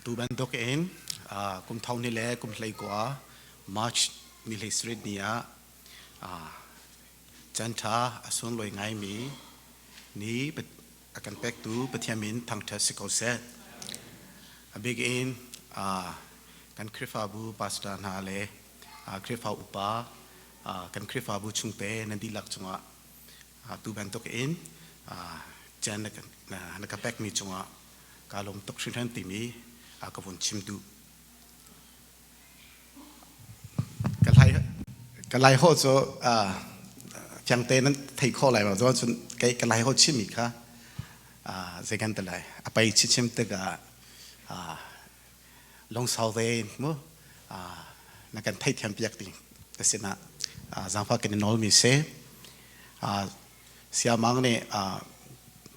Tu bantuk in kum thong ni le kum hlei kua March ni hlei sarih ni ah caan ṭha a sunglawi ngaimi ni a kan pektu Pathian min thangṭhat si ko seh. A bik in kan Khrihfabu pastor hna le Khrihfa upa kan Khrihfabu chungte nan dihlak cungah tu bantuk in caan na ka pekmi cungah kaa lawm tuk hringhran timi ka vun chim duh. Ka lai ho cu fiangte nan thei khawh lai lo cun kei ka lai ho chimmi kha zei kan ti lai a pei chichim tikah lungsau ve mu na kan theithiam piak ding ka sinah zaangfah kan i nawlmi si. Siamang nih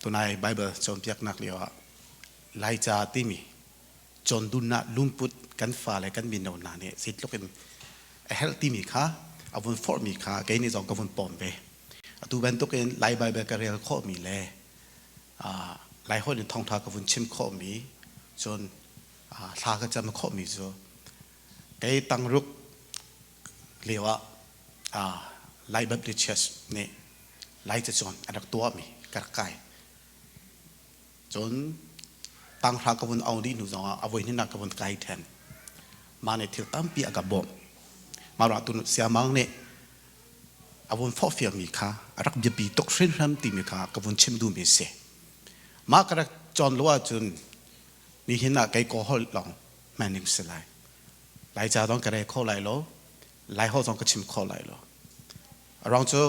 tunai Bible cawnpiaknak lio ah Laica timi cawndunnak lungput kan fale kan mino hna nih zeitluk in a herh timi kha a vun forhmi kha kei nih zong ka vun pawm ve. Atu bantukin Lai Bible ka rel khawhmi le Lai holh in thawngṭha ka vun chim khawhmi cun thla ka cam khawhmi cu kei tangruk lio ah Lai Baptist Church nih Lai cacawn an rak tuahmi ka rak kai. Cun tanghra ka vun ong dih hnu zongah a voi hnihnak ka vun kai ṭhen. Mah nih thil tampi a ka bawmh. Mah ruah tu siamang nih a vun forhfialmi kha a rak biapi tuk hringhran timi kha ka vun chim duhmi a si. Mah ka rak cawn lo ahcun nihin ah kei kaw holh lawng hman ding si lai. Laica zong ka rel kho lai lo, Lai holh zong ka chim kho lai lo. A ruang cu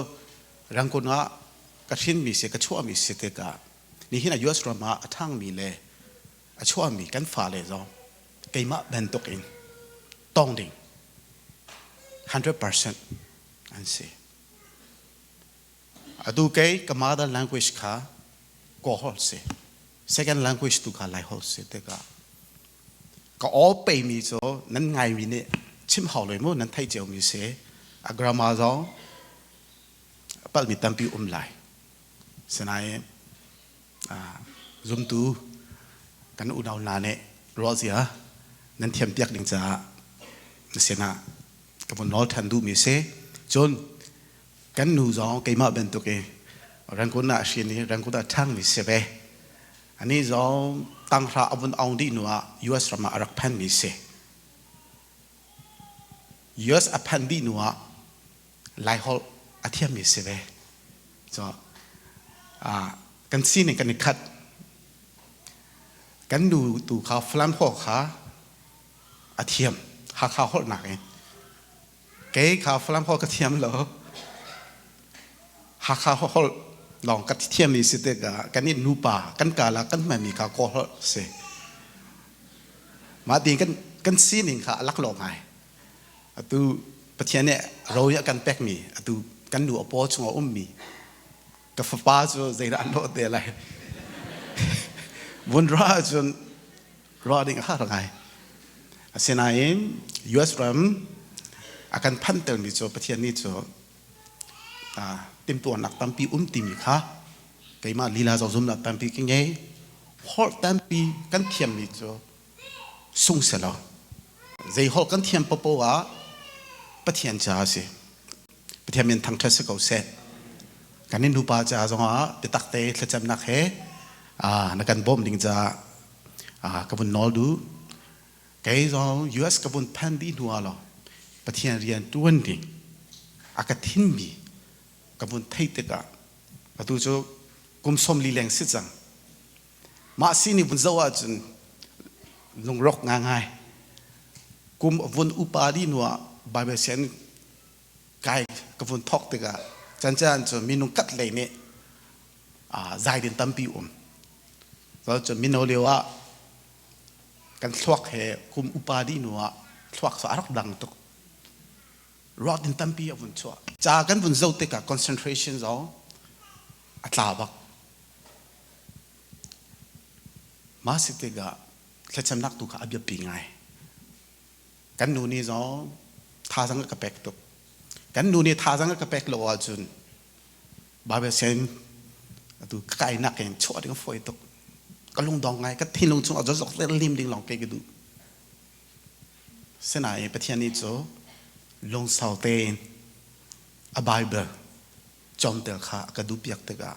Rangoon ah ka hrinmi si, ka chuahmi si tikah nihin ah US ram ah a ṭhangmi le a chuahmi kan fale zong keimah bantuk in tong ding 100% an si. Atu kei ka mother language kha Kaw holh si. Second language tu kha Lai holh si tikah ka aw peimi cu nan ngaimi nih chim hau loi mu nan theih ciomi si. A grammar zong a palhmi tampi um lai. Sinain zumtu kan unau hna nih ruahzia nan thiampiak ding caah na sinah ka vun nawl ṭhan duhmi a si. Cun kan nu zong keimah bantuk i Rangoon ah a hrin i Rangoon ah a ṭhangmi si ve. Anih zong tanghra a vun aung dih hnu ah US ram ah a rak phanmi si. US a phanh dih hnu ah Laiholh a thiammi si ve. So, kan sining kan i khat. Kan nu tu kha Falam haw kha a thiam. Hakha holh nakin. Kei kha Falam holh ka thiam lo. Hakha holh lawng ka thiammi si tikah kan i nupa kan kala kan hmanmi kha Kawl holh si. Mah ti kan sining kha a laklawh ngai. Atu Pathian nih ro a kan pekmi atu kan nu a paw chungah ummi ka fapa cu zeidah an lawh te lai. Vun ra ahcun ruah ding a har ngai. Asinain US ram a kan phantermi cu Pathian nih cu timhtuahnak tampi um timi kha keimah lila zong zumnak tampi ka ngei. Holh tampi kan thiammi cu sung selaw zei holh kan thiam paohpaoh ah Pathian ca a si. Pathian min thangṭhat si ko seh. Kan in nupa ca zongah biatak te thlacamnak he na kan bawmh ding caah ka vun nawl duh. Kei zong US ka vun phan dih hnu ah law Pathian rian ṭuan ding a ka thinmi ka vun theih tikah atu cu kum 40 leng si cang. Mah sining vun zoh ahcun lungrawk ngangai. Kum vun upa dih hnu ah Bible sian kai ka vun thawk tikah cancan cu minung kat lei nih zai din tampi um. Cun mino lio ah kan thluak he kum upa dih hnu ah thluak cu a rak dang tuk. Ruah din tampi a vun chuah. Ca kan vun zoh tikah concentration zong a tla bak. Mah si tikah thlacamnak tu kha a biapi ngai. Kan nu nih zong thazaang a ka pek tuk. Kan nu nih thazaang a ka pek lo ahcun Bible sen atu ka kainak in chuah ding a fawi tuk. Ka lungdong ngai. Ka thinlung chung ah zok lim ding lawng ke ka duh. Sinain Pathian nih cu lungsau tein a Bible cawmtel kha a ka duhpiak tikah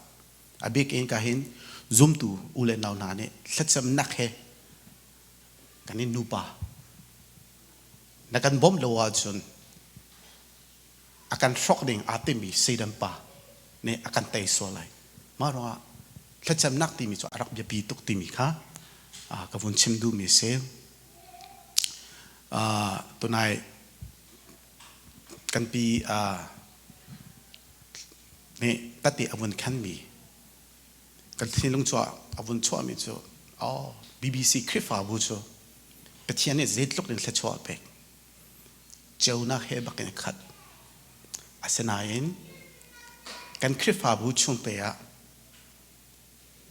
a bik in ka hin zumtu u le nau hna nih thlacamnak he kan in nupa na kan bawmh lo ahcun a kan hrawk ding aa timi Satan pa nih a kan tei sual lai. Mah ruangah thlacamnak timi cu a rak biapi tuk timi kha ka vun chim duhmi a si. Tunai kan pi nih tati a vun khanmi kan thinlung cu a vun chuahmi cu oh BBC Khrihfabu cu Pathian nih zeitluk in thluachuah a pek. Ceunak he bakin a khat. Asinain kan Khrihfabu chungte ah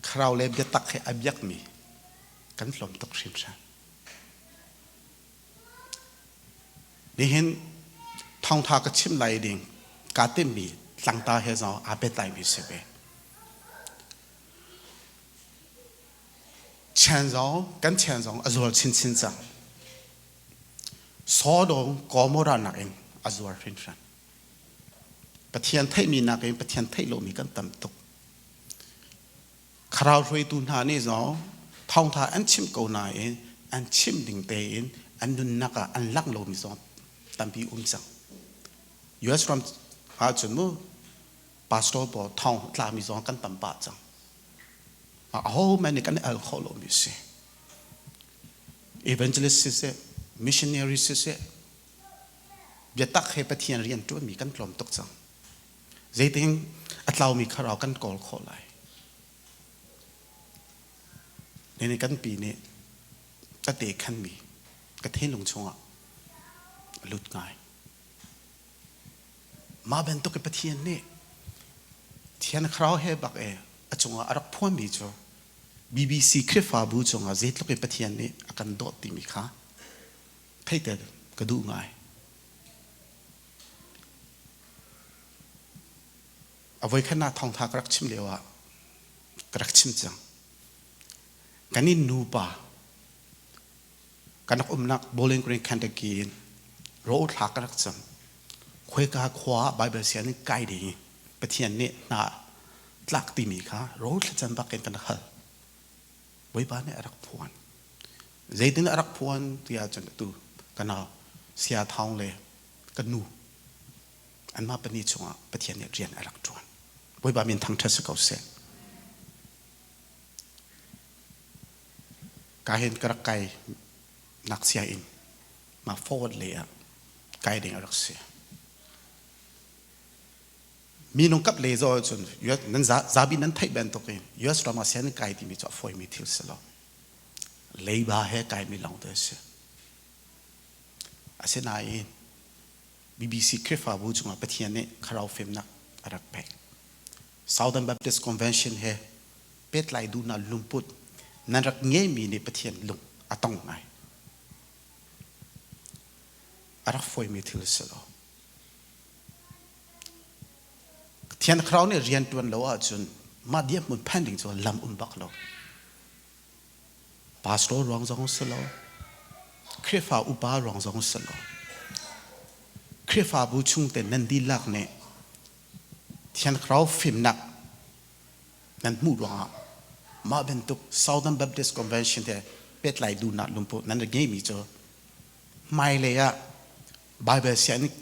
thlarau le biatak he a biakmi kan tlawm tuk hrimhran. Nihin thawngtha ka chim lai ding kaa timmi tlangta he zong aa pehtlaimi si ve. Chan zong kan chan zong a zual chinchin cang. Sodom Gomorrah nakin a zuar hrinhran. Pathian theihmi nakin Pathian theih lomi kan tam tuk. Kharau hruaitu hna nih zong thawngtha an chim ko nain an chim ding tein an nunnak ah an langh lomi zong tampi um cang. US ram ahcun mu pastor pawl thong tlami zong kan tam pah cang. Aho hmanh nih kan i al khawh lomi a si. Evangelist siseh, missionary siseh, biatak he Pathian rian ṭuanmi kan tlawm tuk cang. Zeitin a tlaumi thlarau kan kawl khawh lai? Nene kan pi nih tate khanmi ka thinlung chungah a lut ngai. Mah bantuk i Pathian nih Thiang Thlarau he bak e a cungah a rak phuanmi cu BBC Khrihfabu cungah zeitluk in Pathian nih a kan dawt timi kha theihter ka duh ngai. A voikhatnak thawngtha ka rak chim lio ah ka rak chim cang. Kan in nupa kan rak umnak Bowling Green, Kentucky in ro thla ka rak cam. Khuaika khua Bible sian in kai ding Pathian nih hna tlak timi kha ro thlacam bak in kan rak hal. Bawipa nih a rak phuan. Zeitin a rak phuan tiah cun atu ka nau Sia Thawng le ka nu anmah pahnih chungah Pathian nih rian a rak ṭuan. Bawipa min thangṭhat si ko seh. Ka hin ka rak kai nak sianginn mah forward lei ah kai ding a rak si. Minung kap le zaw cun nan zabi nan theih bantuk in US ram ah sianginn kai timi cu a fawimi thil si lo. Leiba he kaimi lawng te a si. Asinain BBC Khrihfabu cungah Pathian nih thlarau fimnak a rak pek. Southern Baptist Convention he pehtlai duhnak lungput nan rak ngeimi nih Pathian lung a tong ngai. A rak fawimi thil a si lo. Thiang Thlarau nih rian ṭuan lo ahcun mah dirhmun phan ding cu lam um bak lo. Pastor ruang zong si lo. Khrihfa upa ruang zong si lo. Khrihfabu chungte nan dihlak nih Thiang Thlarau fimnak nan hmuh ruangah mah bantuk Southern Baptist Convention he pehtlai duhnak lungput nan rak ngeimi cu hmailei ah Bible sianginn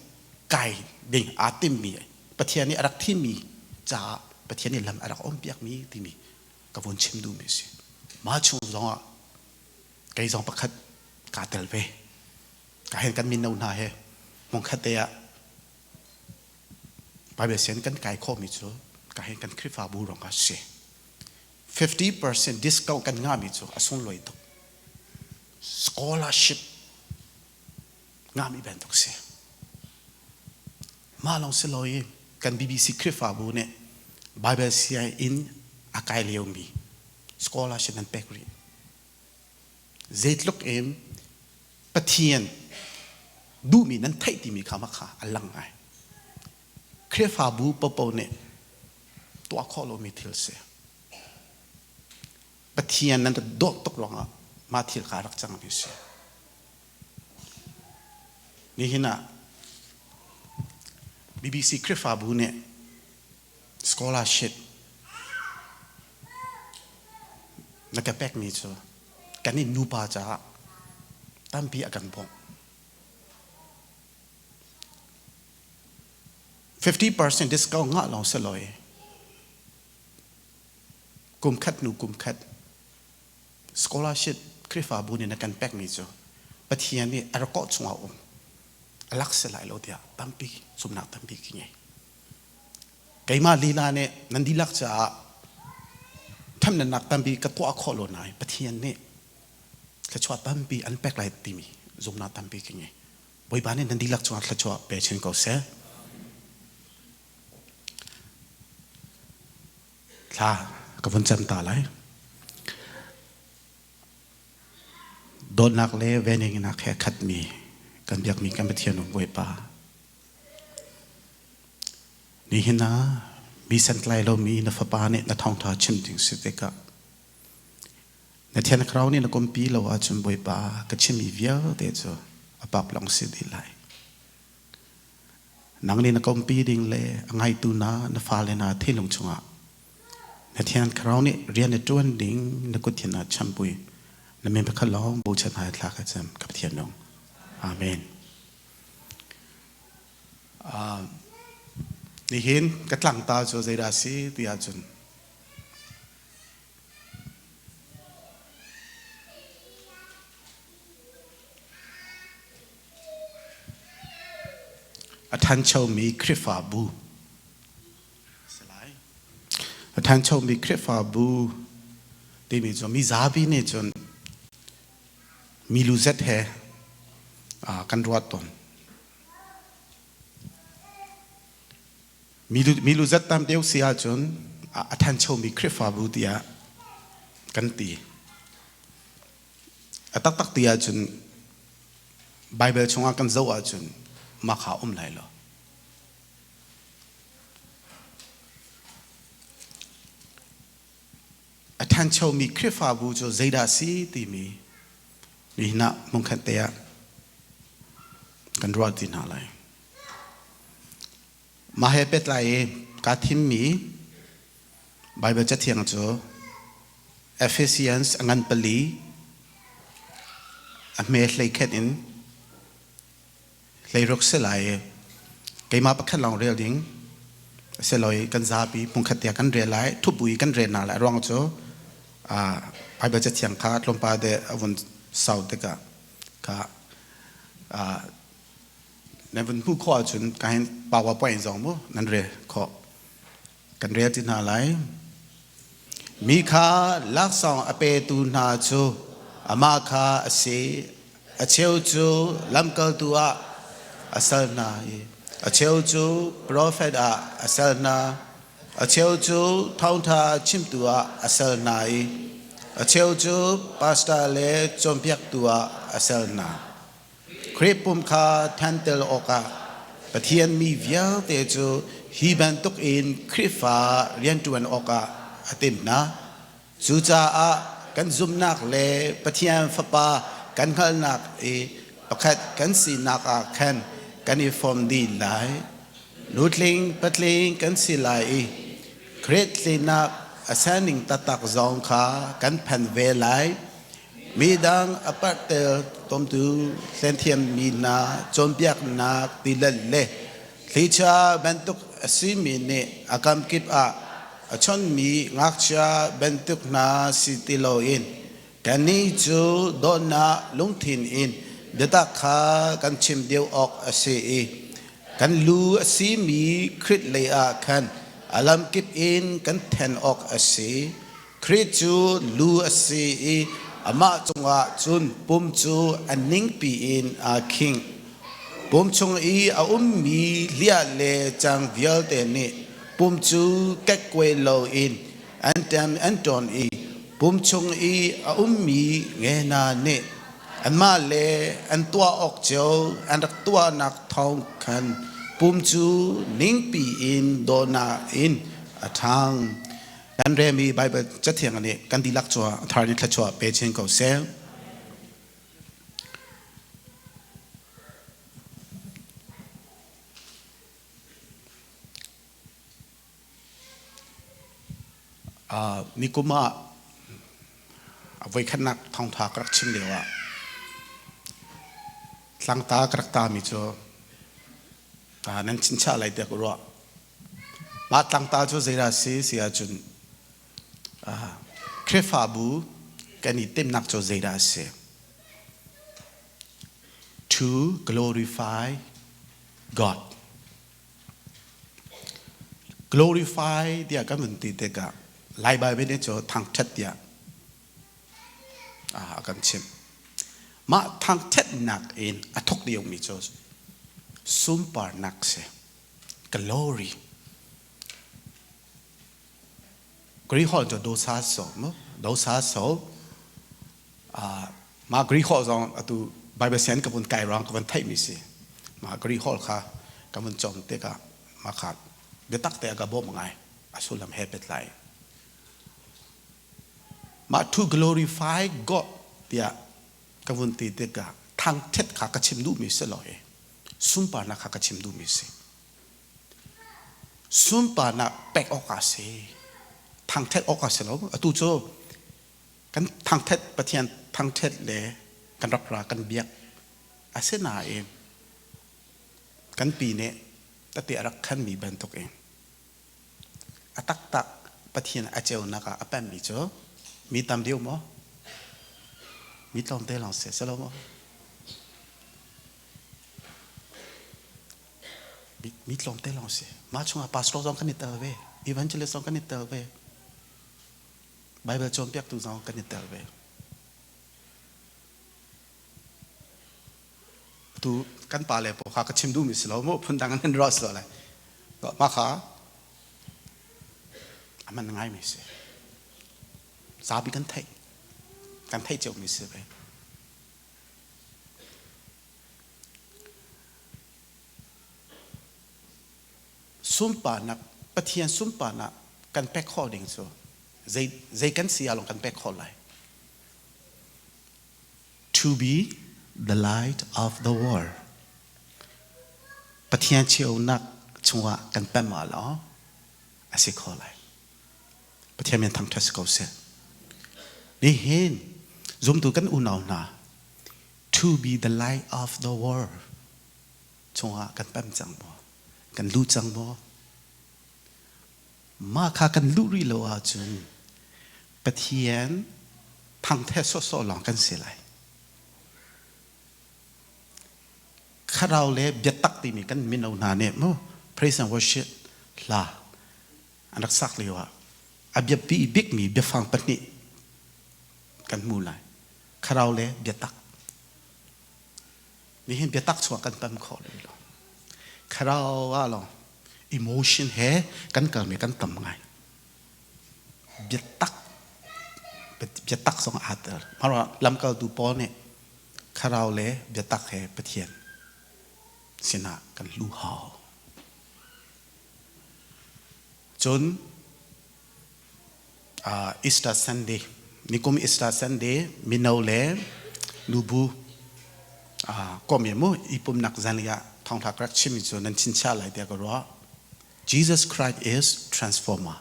kai ding aa timmi Pathian nih a rak thimmi caah Pathian nih lam a rak onpiakmi timi ka vun chim duhmi a si. Mah chung zongah kei zong pakhat kaa tel ve. Ka hen kan mino hna he hmunkhat te ah Bible sianginn kan kai khawhmi cu ka hen kan Khrihfabu ruangah a si. 50% discount kan ngahmi cu a sunglawi tuk. Scholarship ngahmi bantuk si. Mah lawng si lo i kan BBC Khrihfabu nih Bible sianginn a kai liomi scholarship nan pek rih. Zeitluk in Pathian duhmi nan theih timi kha mah kha a lang ngai. Khrihfabu popo nih tuah khawh lomi thil si. Pathian nan dawt tuk ruangah mah thil kha rak cangmi a si. Nihin ah BBC Khrihfabu nih scholarship na ka pekmi cu kan i nupa caah tampi a kan bawmh. 50% discount ngah lawng si loi kum khat hnu kum khat scholarship Khrihfabu nih na kan pekmi cu Pathian nih a rak kawh chungah um a lak si lai lo tiah tampi zumhnak tampi ka ngei. Keimah lila nih nan dihlak caah ṭhatnak tampi ka tuah khawh lo nain Pathian nih thluachuah tampi an pek lai timi zumhnak tampi ka ngei. Bawipa nih nan dihlak cungah thluachuah pe chin ko seh. Thla ka vun cam ta lai. Dawtnak le veningnak he khatmi kan biakmi kan Pathian um Bawipa. Nihin ah mi santlai lomi na fapa nih na thawngṭha chim ding si tikah na Thiang Thlarau nih na kompi lo ahcun Bawipa ka chimmi vialte cu a pap lawng si dih lai. Nang nih na kompi ding le a ngaitu na na fale hna thinlung chungah na Thiang Thlarau nih rian na ṭuan ding na kut hin ah champui na min pakhat lawng bochan hai thla ka cam ka Pathian nung. Amen. Nihin ka tlangta cu zeidah a si ti ahcun a ṭhanchomi Khrihfabu a ṭhanchomi Khrihfabu timi cu mi zapi nih cun milu zet he kan ruat tawn. Milu zat tam deuh si ahcun a ṭhanchomi Khrihfabu tiah kan ti. A taktak ti ahcun Baibal chungah kan zoh ahcun mah kha um lai lo. A ṭhanchomi Khrihfabu cu zeidah a si timi nihin ah hmunkhat te ah kan ruah ti hna lai. Mah he pehtlai i kaa thimmi Baibal Cathiang cu Ephesians a ngan pali a hme hleikhat in hleiruk si lai i keimah pakhat lawng rel ding a si lo i kan zapi hmunkhat tiah kan rel lai thupui kan rel hna lai ruang cu Baibal Cathiang kha tlawmpal te a vun sau tikah kha nan vun hmuh khawh ahcun ka hin PowerPoint zong mu nan rel khawh kan rel ti hna lai. Mi kha laksawng a petu hna cu amah kha a si. A cheu cu lamkaltu ah a sal hna i a cheu cu profet ah a sal hna. A cheu cu thawngṭha chimtu ah a sal hna i a cheu cu pastor le cawnpiaktu ah a sal hna. Khrih pum kha thantel awkah Pathian mi vialte cu hi bantuk in Khrihfa rianṭuan awkah a timh hna. Cucaah kan zumhnak le Pathian Fapa kan hngalhnak i pakhat kan sinak ah khan kan i fawm dih lai. Nutling patling kan si lai i Khrih tlinak a sining taktak zong kha kan phan ve lai. Midang a parhter tomtu hlenthiammi hna cawnpiaknak tilet le thlichia bantuk a simi nih a kamkip ah a chonmi ngakchia bantuk hna si ti loin kannih cu dawtnak lungthin in biatak kha kan chim deuh awk a si i kan lu a simi Khrih lei ah khan a lamkip in kan then awk a si. Khrih cu lu a si i amah cungah cun pum cu a ningpi in aa khing. Pum chung i a ummi hliah le cang vialte nih pum cu kekkuai loin an ṭem an ṭawn i pum chung i a ummi nge hna nih anmah le an tuah awk cio an rak tuahnak thawng khan pum cu ningpi in dawhnak in a ṭhang. Kan remi Bible cathiang nih kan dihlak cu a thar in thluachuah pe chin ko seh. Nikum ah a voikhatnak thawngtha ka rak chim lio ah tlangta ka rak tami cu nan chinchah lai tiah ka ruah. Mah tlangta cu zeidah a si si ahcun Khrihfabu kan i timhnak cu zeidah a si? To glorify God. Glorify tiah kan vun ti tikah Lai Baibal nih cu thangṭhat tiah a kan chimh. Mah thangṭhatnak in a thawk liomi cu sunparnak si, glory. Greek holh cu dosa so mu, dosa so. Mah Greek holh zong atu Bible sian ka vun kai ruang ka vun theihmi si. Mah Greek holh kha ka vun cawm tikah mah kha biatak te a ka bawmh ngai. A sullam he pehtlai. Mah to glorify God tiah ka vun ti tikah thangṭhat kha ka chim duhmi si lo hi. Sunparnak kha ka chim duhmi si. Sunparnak pek awk a si. Thangṭhat awk a si lo. Atu cu kan thangṭhat Pathian thangṭhat le kan rak ra kan biak. Asinain kan pi nih tete a rak khanmi bantuk in a taktak Pathian a ceunak ah a pemmi cu mi tam deuh maw? Mi tlawmte lawng si, si lo maw? Mi tlawmte lawng si. Mah chungah pastor zong kan i tel ve, evangelist zong kan i tel ve, Bible cawnpiaktu zong kan i tel ve. Tu kan pa le paw kha ka chim duhmi si lo mu phundang an ruah si lo lai. Mah kha a man ngaimi si. Zapi kan theih. Kan theih ciomi si ve. Sunparnak Pathian sunparnak kan pek khawh ding cu zei zei kan si ah lawng kan pek khawh lai. To be the light of the world. Pathian ceunak chungah kan pem ah law a si kho lai. Pathian min thangṭhat si ko seh. Nihin zumtu kan unau hna to be the light of the world chungah kan pem cang maw? Kan lut cang maw? Mah kha kan luh rih lo ahcun Pathian thangthet sawhsawh lawng kan si lai. Thlarau le biatak timi kan mino hna nih mu praise and worship hla an rak sak lio ah a biapi bikmi biafang pahnih kan hmu lai. Thlarau le biatak. Nihin biatak chuah kan tam khawh rih lo. Thlarau ah lawng emotion he kan kalmi kan tam ngai. Biatak biatak zong aa tel. Mah lamkaltu Paul nih thlarau le biatak he Pathian sinah kan lu hau. Cun Easter Sunday, nikum Easter Sunday mino le nubu kom ye mu i pumnak zanlei ah thawngtha ka rak chimmi cu nan chinchiah lai tiah ka ruah. Jesus Christ is transformer.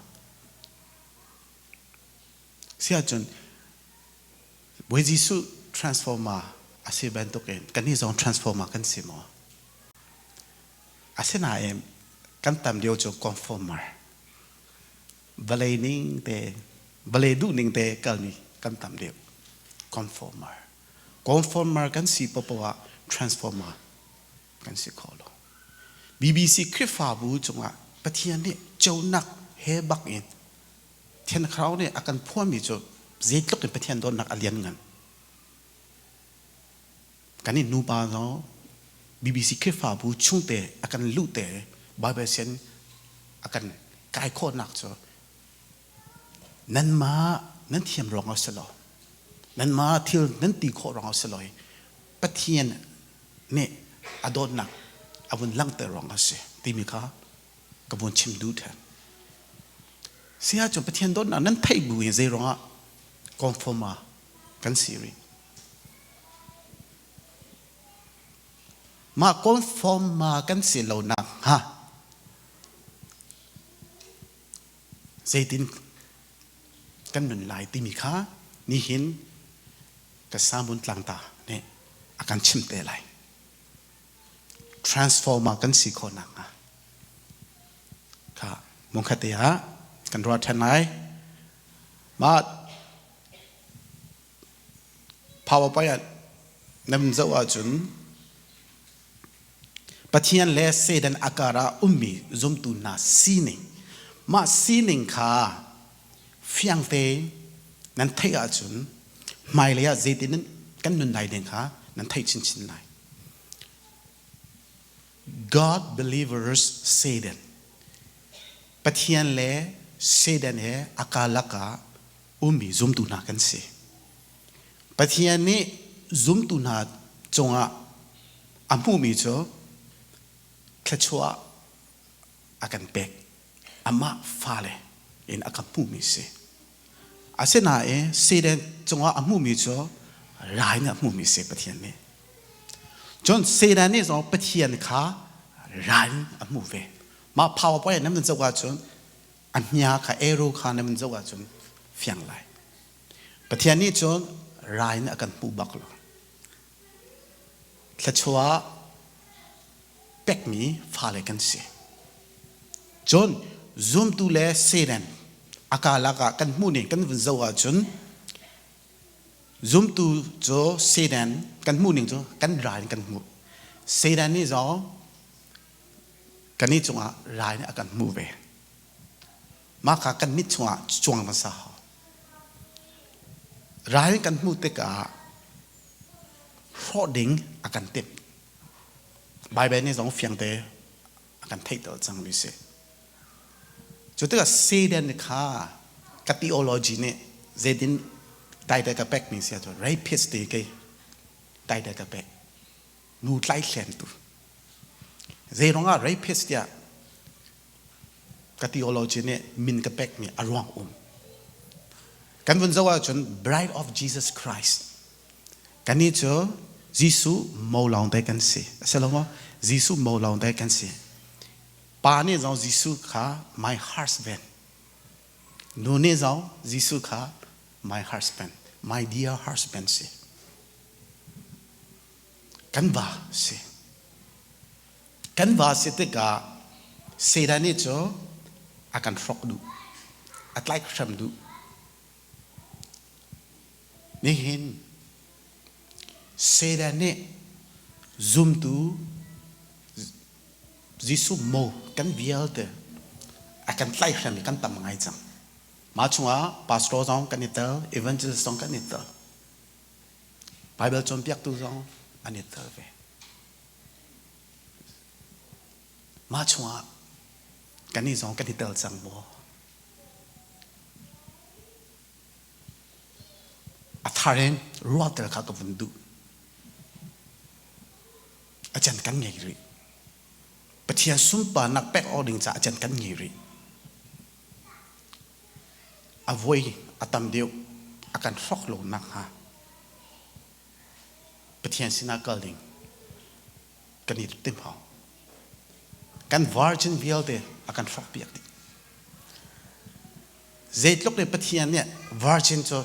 Si ahcun Bawi Jesuh transformer a si bantukin kannih zong transformer kan si maw? Asinain kan tam lio cu conformer vawlei ning te vawlei duh ning te kalmi kan tam deuh conformer conformer kan si popo ah transformer kan si kho lo BBC Khrihfabu cungah Pathian nih ceunak he bak in Thiang Thlarau nih a kan phuanmi cu zeitluk in Pathian dawtnak a lian ngan kan i nupa zong BBC Khrihfabu chungte a kan luhte Bible sian a kan kai khawhnak cu nanmah nan thiam ruang ah si lo nanmah thil nan ti khawh ruang ah si lo i Pathian nih a dawtnak a vun langhter ruang ah si timi kha ka vun chim duh ṭhan. Si ahcun Pathian dawtnak nan theih bu in zei ruangah conforma kan si rih? Mah conforma kan si lo nak hnga zeitin kan nun lai timi kha nihin ka samun tlangta nih a kan chimh te lai. Transformer kan si khawh nakhnga kha mungkhat te ah kan ruah ṭhan lai. Mah PowerPoint ah nan zoh ahcun Pathian le Satan a kar ah ummi zumtu hna sining mah sining kha fiang tein nan theih ahcun hmailei ah zeitin kan nun lai ding kha nan theih chinchin lai. God believers Satan Pathian le Satan he a karlak ah ummi zumtu hna kan si. Pathian nih zumtu hna cungah a hmuhmi cu thluachuah a kan pek. Amah fale in a kan hmuhmi si. Asinain Satan cungah a hmuhmi cu rai nih a hmuhmi si Pathian nih. Cun Satan nih zong Pathian kha rai in a hmuh ve. Mah PowerPoint nan zoh ahcun a hmia kha arrow kha nan zoh ahcun fiang lai. Pathian nih cun rai in a kan hmuh bak lo. Thluachuah pekmi fale kan si. Cun zumtu le Satan a kalak ah kan hmuh ning kan vun zoh ahcun zumtu cu Satan kan hmuh ning cu kan ral in kan hmuh. Satan nih zong kannih cungah ral in a kan hmuh ve. Mah kha kan mit chungah cuang hmasa hau. Ral in kan hmuh tikah hrawh ding a kan timh. Baibal nih zong fiangte a kan theihter cangmi si. Cu tikah Satan kha ka theology nih zeitin title ka pekmi si ahcun rapist ti kei title ka pek. Nu tlaihlemtu. Zei ruangah rapist tiah ka theology nih min ka pekmi a ruang um. Kan vun zoh ahcun Bride of Jesus Christ. Kannih cu Jesuh mo lawng te kan si. A si lo maw? Jesuh mo lawng te kan si. Pa nih zong Jesuh kha my husband. Nu nih zong Jesuh kha my husband, my dear husband si. Kan va si. Kan va si tikah Satan nih cu a kan hrok duh. A tlaih hram duh. Nihin Satan nih zumtu Jesuh mo kan vialte a kan tlaihhrem i kan tam ngai cang. Mah chungah pastor zong kan i tel, evangelist zong kan i tel. Bible cawnpiaktu zong an i tel ve. Mah chungah kannih zong kan i tel cang maw? A thar in ruahter kha ka vun duh. A can kan ngei rih. Pathian sunparnak pek awk ding caah a can kan ngei rih. A voi a tam deuh a kan hrok lo nakhnga Pathian sinah kal ding kan i tim hau. Kan virgin vialte a kan hrok piak dih. Zeitluk nih Pathian nih virgin cu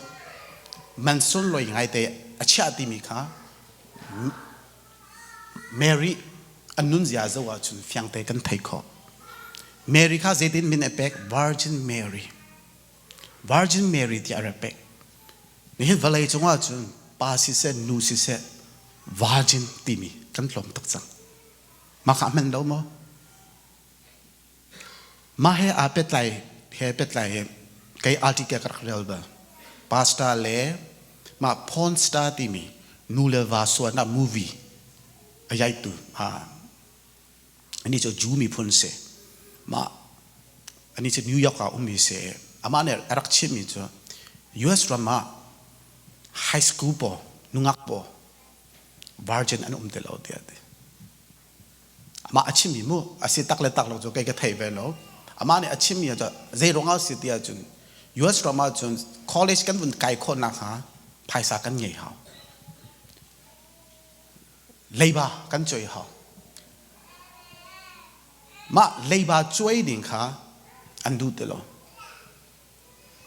man sunlawi ngaite a chiah timi kha Mary an nunzia zoh ahcun fiangte kan thei khawh. Mary kha zeitin min a pek? Virgin Mary. Virgin Mary tiah a rak pek. Nihin vawlei cungah cun pa siseh nu siseh virgin timi kan tlawm tuk cang. Mah kha a hman lo maw? Mah he aa pehtlai he pehtlai he kei article ka rak rel bal. Pastor le mah porn star timi nu le va sualnak movie a yaitu ha ani cu Jew miphun si. Mah ani cu New York ah ummi si. Amah nih a rak chimmi cu US ram ah high school pawl nungak pawl virgin an um ti lo tiah a ti. Amah a chimmi mu a si tak le tak lo cu kei ka thei ve lo. Amah nih a chimmi cu zei ruangah si ti ahcun US ram ahcun college kan vun kai khawh nakhnga phaisa kan ngei hau. Leiba kan cuai hau. Mah leiba cuai ding kha an duh ti lo.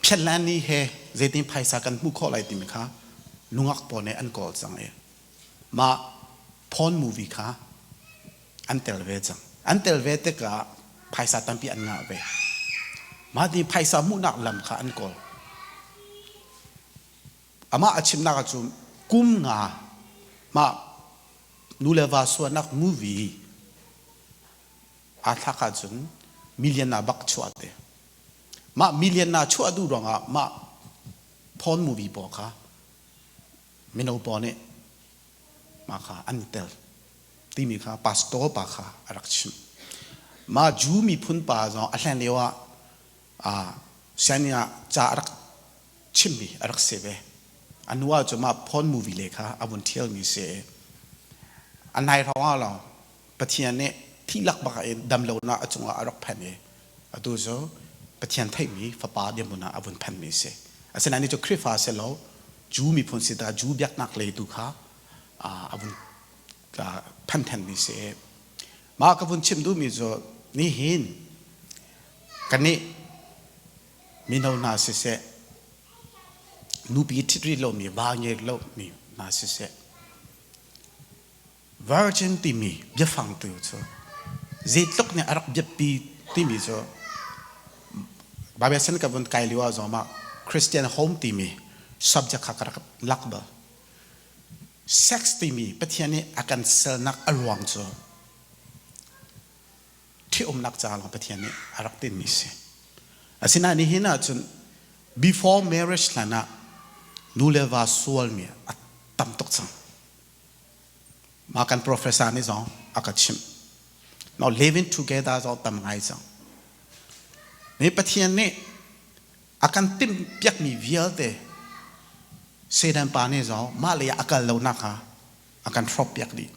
Phiatlan ni he zeitin phaisa kan hmuh khawh lai timi kha nungak pawl nih an kawl cang i mah porn movie kha an tel ve cang. An tel ve tikah phaisa tampi an ngah ve. Mah ti phaisa hmuhnak lam kha an kawl. Amah a chimnak ahcun kum nga mah nu le va sualnak movie aa thlak ahcun million ah bak chuah te. Mah million ah chuah duh ruangah mah porn movie pawl kha mino pawl nih mah kha an i tel timi kha pastor pa kha a rak chimh. Mah Jew miphun pa zong a hlan lio ah sianginn ah ca a rak chimmi a rak si ve. A nu ah cu mah porn movie le kha a vun ṭhialmi si. A nai hrawng ah lawng Pathian nih thihlak bak in damlonak a cungah a rak phan i atu cu Pathian theihmi fapa dirhmun ah a vun phanmi a si. Asinain cu Khrihfa si lo, Jew miphun si ta Jew biaknak lei tu kha a vun phan thanmi si. Mah ka vun chim duhmi cu nihin kannih mino hna siseh, nupi ṭhit rih lomi, va ngei lomi hna siseh, Virgin timi biafang tu cu zeitluk nih a rak biapi timi cu Bible san ka vun kai lio ah zong ah Christian home timi subject kha ka rak lak bal. Sex timi Pathian nih a kan selnak a ruang cu ṭhitumnak ca lawng Pathian nih a rak tinmi si. Asinain nihin ahcun before marriage hlan ah nu le va sualmi a tam tuk cang. Mah kan professor nih zong a ka chimh. Now living together zong tam ngai cang. Ni Pathian nih a kan timh piakmi vialte Satan pa nih zong mah lei ah a kal lo nak kha a kan hrawk piak dih.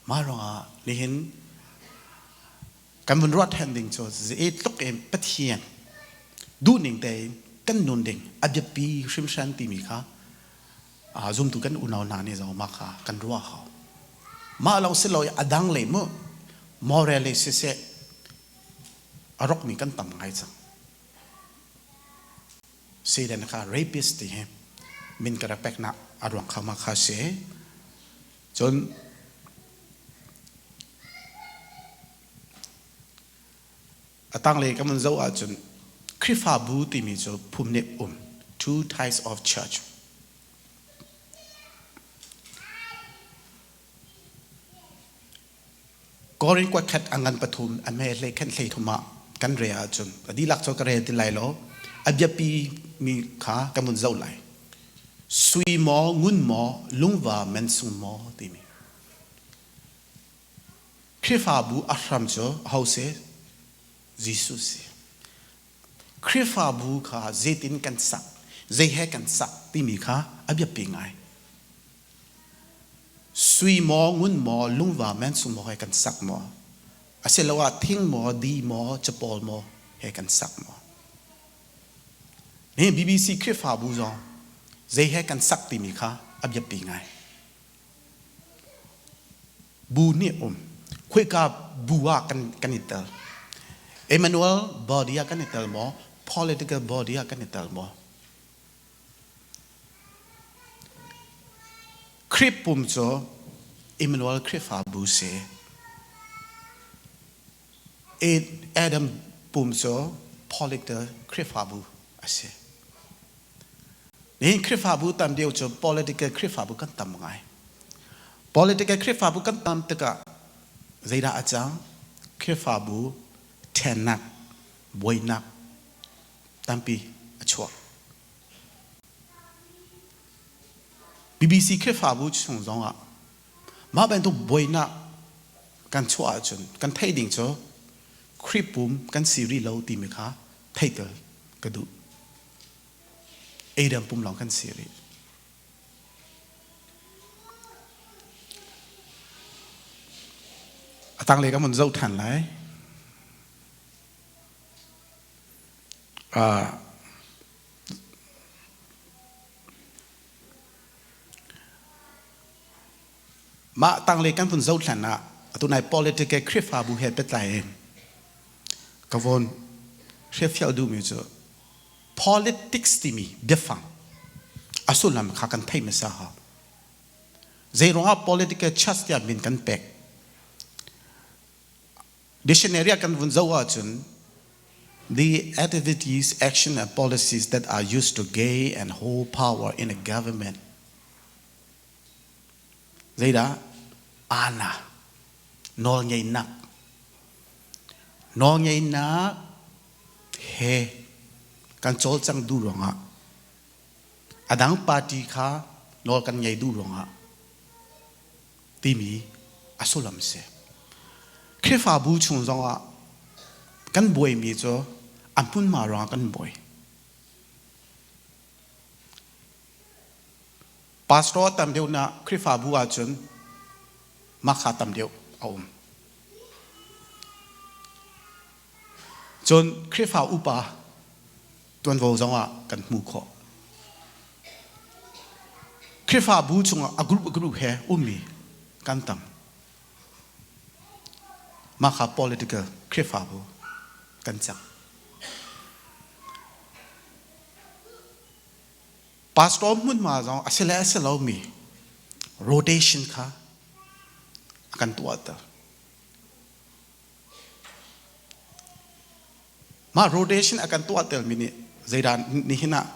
Mah ruangah nihin kan vun ruah ṭhan ding cu zeitluk in Pathian duhning tein kan nun ding a biapi hrimhran timi kha zumtu kan unau hna nih zong mah kha kan ruah hau. Mah lawng si lo i a dang lei mu moral lei siseh a rokmi kan tam ngai cang. Satan kha rapist ti hi min ka rak peknak a ruang kha mah kha si. Cun a tanglei kan vun zoh ahcun Khrihfabu timi cu phum nih um two types of church. Korin kuatkhat a ngan pathum a hme hlei khen hlei thum ah kan re ahcun a dihlak cu ka rel ti lai lo a biapi mi kha kan vun zoh lai. Sui maw ngun maw lungva mensung maw timi. Khrihfabu a hram cu aho si? Jesuh si. Khrihfabu kha zeitin kan sak, zei he kan sak timi kha a biapi ngai. Sui maw, ngun maw, lungva mensung maw he kan sak maw? Asiloah thing maw, di maw, capawl maw he kan sak maw? Nihin BBC Khrihfabu zong zei he kan sak timi kha a biapi ngai. Bu nih um. Khuika bu ah kan, kan i tel. Emmanuel body ah kan i tel maw? Political body ah kan i tel maw? Khrih pum cu Emmanuel Khrihfabu si. Adam pum cu political Khrihfabu a si. Nihin Khrihfabu tam deuh cu political Khrihfabu kan tam ngai. Political Khrihfabu kan tam tikah zeidah a cang? Khrihfabu ṭhennak, buainak tampi a chuak. BBC Khrihfabu chung zongah mah bantuk buainak kan chuah ahcun kan theih ding cu Khrih pum kan si rih lo timi kha theihter ka duh. Adam pum lawng kan si rih. A tanglei kan vun zoh ṭhan lai. Mah tanglei kan vun zoh hlan ah atu nai political Khrihfabu he pehtlai in ka von hrialfial duhmi cu politics timi biafang a sullam kha kan theih hmasa hau. Zei ruangah political church tiah min kan pek? Dictionary ah kan vun zoh ahcun the activities, action and policies that are used to gain and hold power in a government. Zeidah? Ana. Nawlngeihnak. Nawlngeihnak he kan cawlcang duh ruangah a dang party kha nawl kan ngei duh ruangah timi a sullam si. Khrihfabu chung zongah kan buaimi cu a hmunhma ruangah kan buai. Pastor tam deuh na Khrihfabu ahcun makha tam deuh a um. Cun Khrihfa upa tuanvo zongah kan hmuh khawh. Khrihfabu chungah a group group he ummi kan tam. Mah kha political Khrihfabu kan cang. Pastor hmunhma zong a si le a si lomi rotation kha a kan tuahter. Mah rotation a kan tuah telmi nih zeidah nihin ah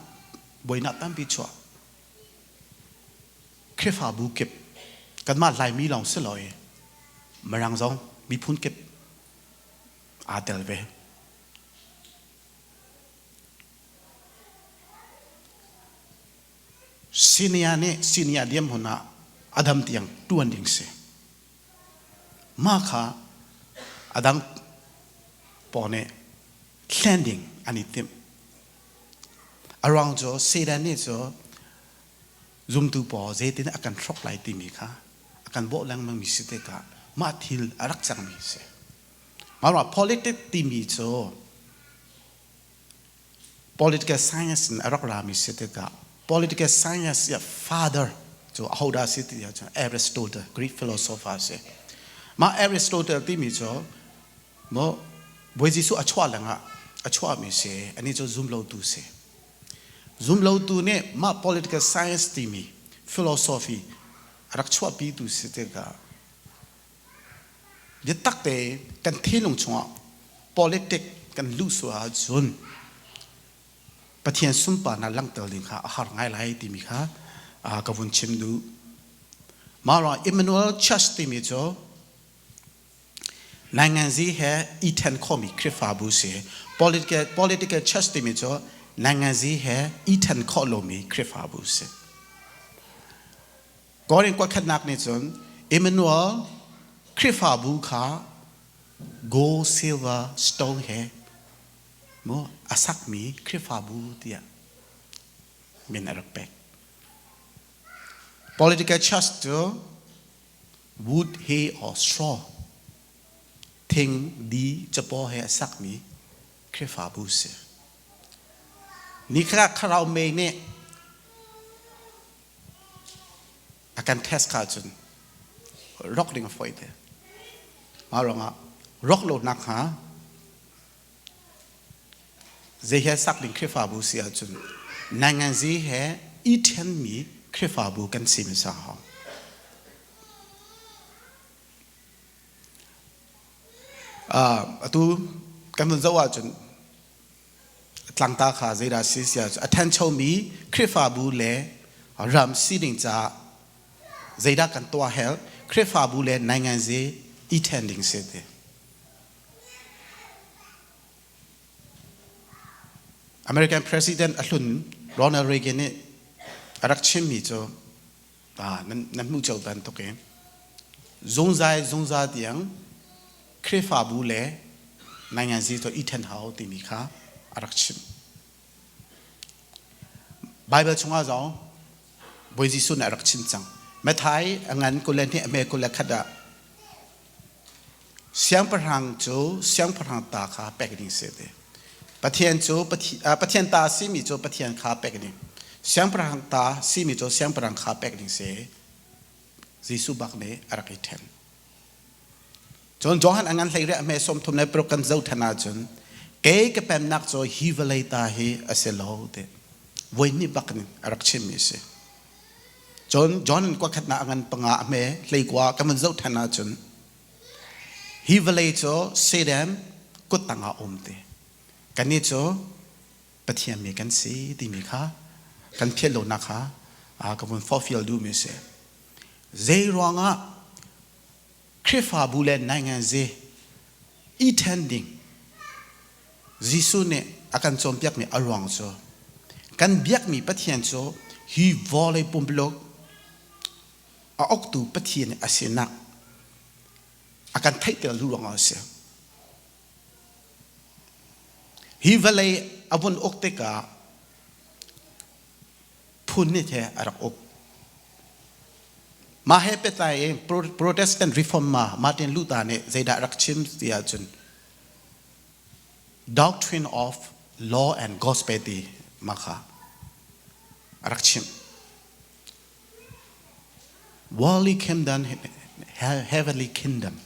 buainak tampi chuah. Khrihfabu kip kanmah Laimi lawng si lo i Mirang zong miphun kip aa tel ve. Senior nih senior diam hun ah a dam tiang tuan ding si. Mah kha a dang pawl nih hlen ding an i timh. A ruang cu Satan nih cu zumtu pawl zeitin a kan hrok lai timi kha a kan bawh lengmangmi si tikah mah thil a rak cangmi a si. Mah ruangah politics timi cu political science in a rak rami si tikah political science i father cu ahodah si ti ahcun Aristotle Greek philosopher si. Mah Aristotle timi cu maw Bawi Jesuh a chuah lengah a chuahmi si ani cu zumlotu si. Zumlotu nih mah political science timi philosophy a rak chuahpitu si tikah Biatak te kan thinlung chungah politic kan luh sual ahcun Pathian sunparnak langhter ding kha a har ngai lai timi kha ka vun chim duh. Mah ruangah Emmanuel Church timi cu nainganzi he i ṭhen khawhmi Khrihfabu si. Political, political church timi cu nainganzi he i ṭhen khawh lomi Khrihfabu si. Korin kuatkhatnak nih cun Emmanuel Khrihfabu kha gold, silver, stone he mu a sakmi Khrihfabu tiah min a rak pek. Political church cu wood, hay or straw thing, di, capaw he a sakmi Khrihfabu si. Nikhat ah Kharau mei nih A kan test kha cun rok ding a fawi te. Mah ruangah rok lo nakhnga zei he sak ding Khrihfabu si ahcun nainganzi he i ṭhenmi Khrihfabu kan si hmasa hau. Atu kan vun zoh ahcun tlangta kha zeidah si sia a ṭhanchomi Khrihfabu le ram sining caah zeidah kan tuah hel Khrihfabu le nainganzi i ṭhen ding si ti. American President a hlun Ronald Reagan nih a rak chimmi cu nan hmuh cio bantuk in zungzal zungzal tiang Khrihfabu le nainganzi cu i ṭhen hau timi kha a rak chim. Baibal chungah zong Bawi Jesuh nih a rak chim cang. Matthai a ngan 22 a hme 21 ah siangpahrang cu siangpahrang ta kha pek ding si ti. Pathian cu Pathian ta simi cu Pathian kha pek ding. Siangpahrang ta simi cu siangpahrang kha pek ding si. Jesuh bak nih a rak i ṭhen. Cun Johan a ngan hlei riah hme 36 kan zoh ṭhan ahcun kei ka pemnak cu hi vawlei ta hi a si lo ti voi hnih bak in a rak chimmi a si. Cun John kua khatnak a ngan panga a hme hlei kua kan vun zoh ṭhan ahcun hi vawlei cu Satan kut tangah a um ti. Kannih cu Pathian mi kan si timi kha kan phiat lonak kha ka vun forhfial duhmi a si. Zei ruangah Khrihfabu le nainganzi i ṭhen ding Jesuh nih a kan cawnpiakmi a ruang cu kan biakmi Pathian cu hi vawlei pumpuluk a uktu Pathian a sinak a kan theihter lu ruangah a si. Hi vawlei a vun uk tikah phun nih he a rak uk. Mah he pehtlai in Protestant Reformer Martin Luther nih zeidah rak chim ti ahcun Doctrine of Law and Gospel ti mah kha a rak chim. Worldly kingdom, heavenly kingdom,